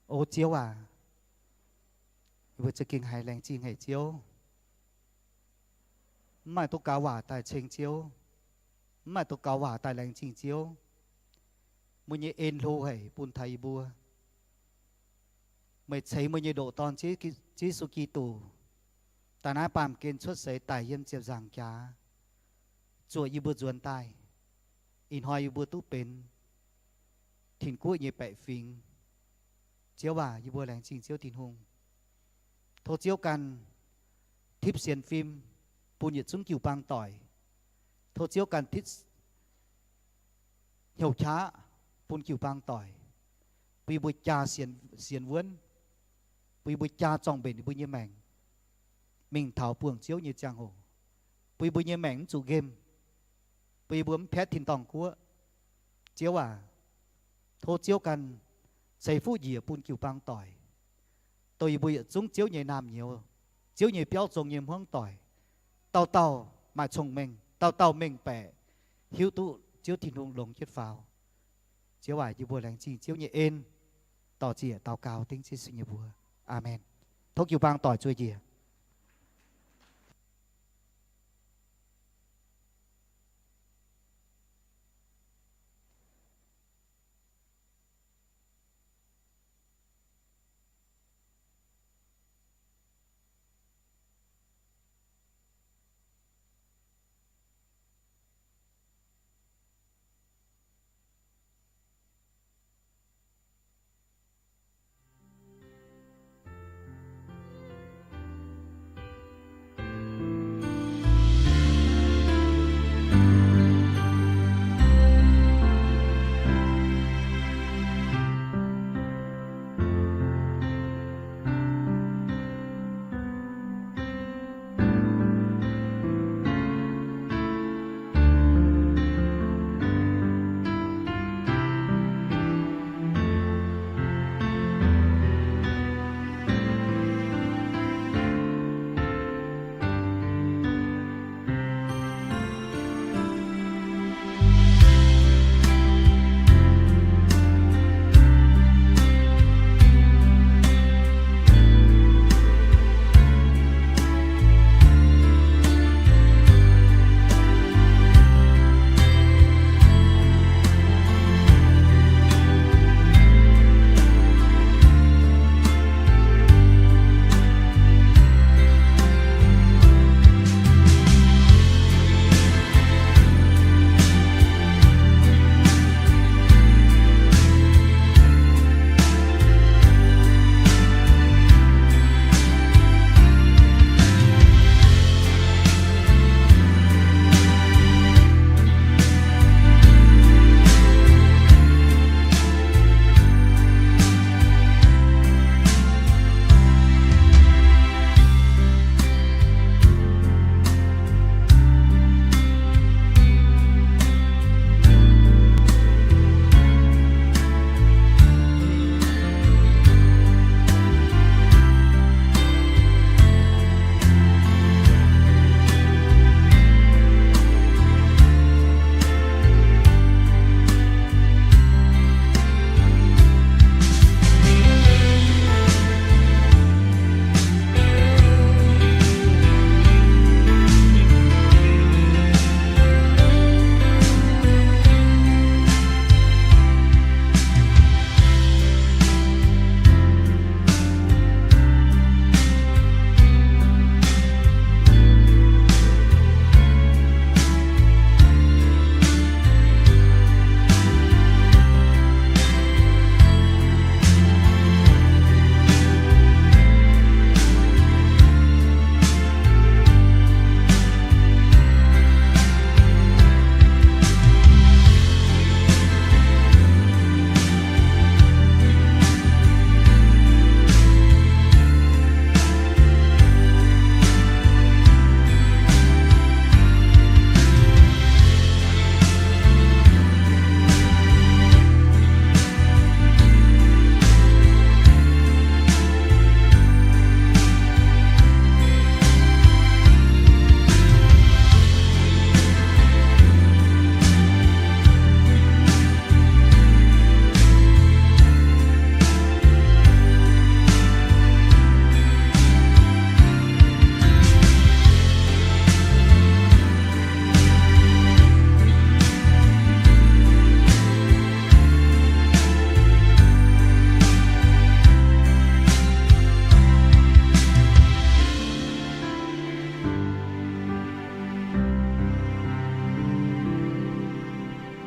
O Ziouv aac, yie mbuo za'gengh haiz laengz zingh haic Ziouv. Mv maaih duqv gaux waac daaih ceng Ziouv. Mv maaih duqv gaux waac daaih laengz zingh Ziouv. Meih nyei en hlo haic bun taux yie mbuo. Meih ceix meih nyei ndoqc Dorn, Ziouv Yesu Giduc, daaih naaiv baamh gen cuotv seix daic yiem ziepc nzaangc jaax, zuoqc yie mbuo nzuonx daaih. Ih hnoi yie mbuo duqv benx Tin-Guoqv nyei baeqc fingx. Ziouv aac, yie mbuo laengz zingh Ziouv Tin-Hungh. Tov Ziouv ganh tipv sienx fim bun yietc zungv jiu-baang doic. Tov Ziouv ganh tipv hnyouv qaqv bun jiu-baang doic, bun yie mbuo jaa sienx wuonv, bun yie mbuo jaa zorng-mbenc yie mbuo nyei maengc mingh taux buangh Ziouv nyei ziangh hoc, bun yie mbuo nyei maengc mv zuqc nqemh, bun yie mbuo mv piatv tin-dorngh guoqv. Ziouv aac, tov Ziouv ganh ceix fuqv njiec bun jiu-baang doic, dongh yie mbuo yietc zungv Ziouv nyei naamh nyouz, Ziouv nyei biauv zong nyei hmuangv doic, dauh dauh maaih cong-mengh, dauh dauh mengh baeqc, hiuv duqv Ziouv Tin-Hungh longx jienv faaux. Ziouv aac, yie mbuo laengz zingh Ziouv nyei en, dor-ziec daux gaux dengv Yesu nyei mbuox. Aamen. Tov jiu-baang doic zuov njiec.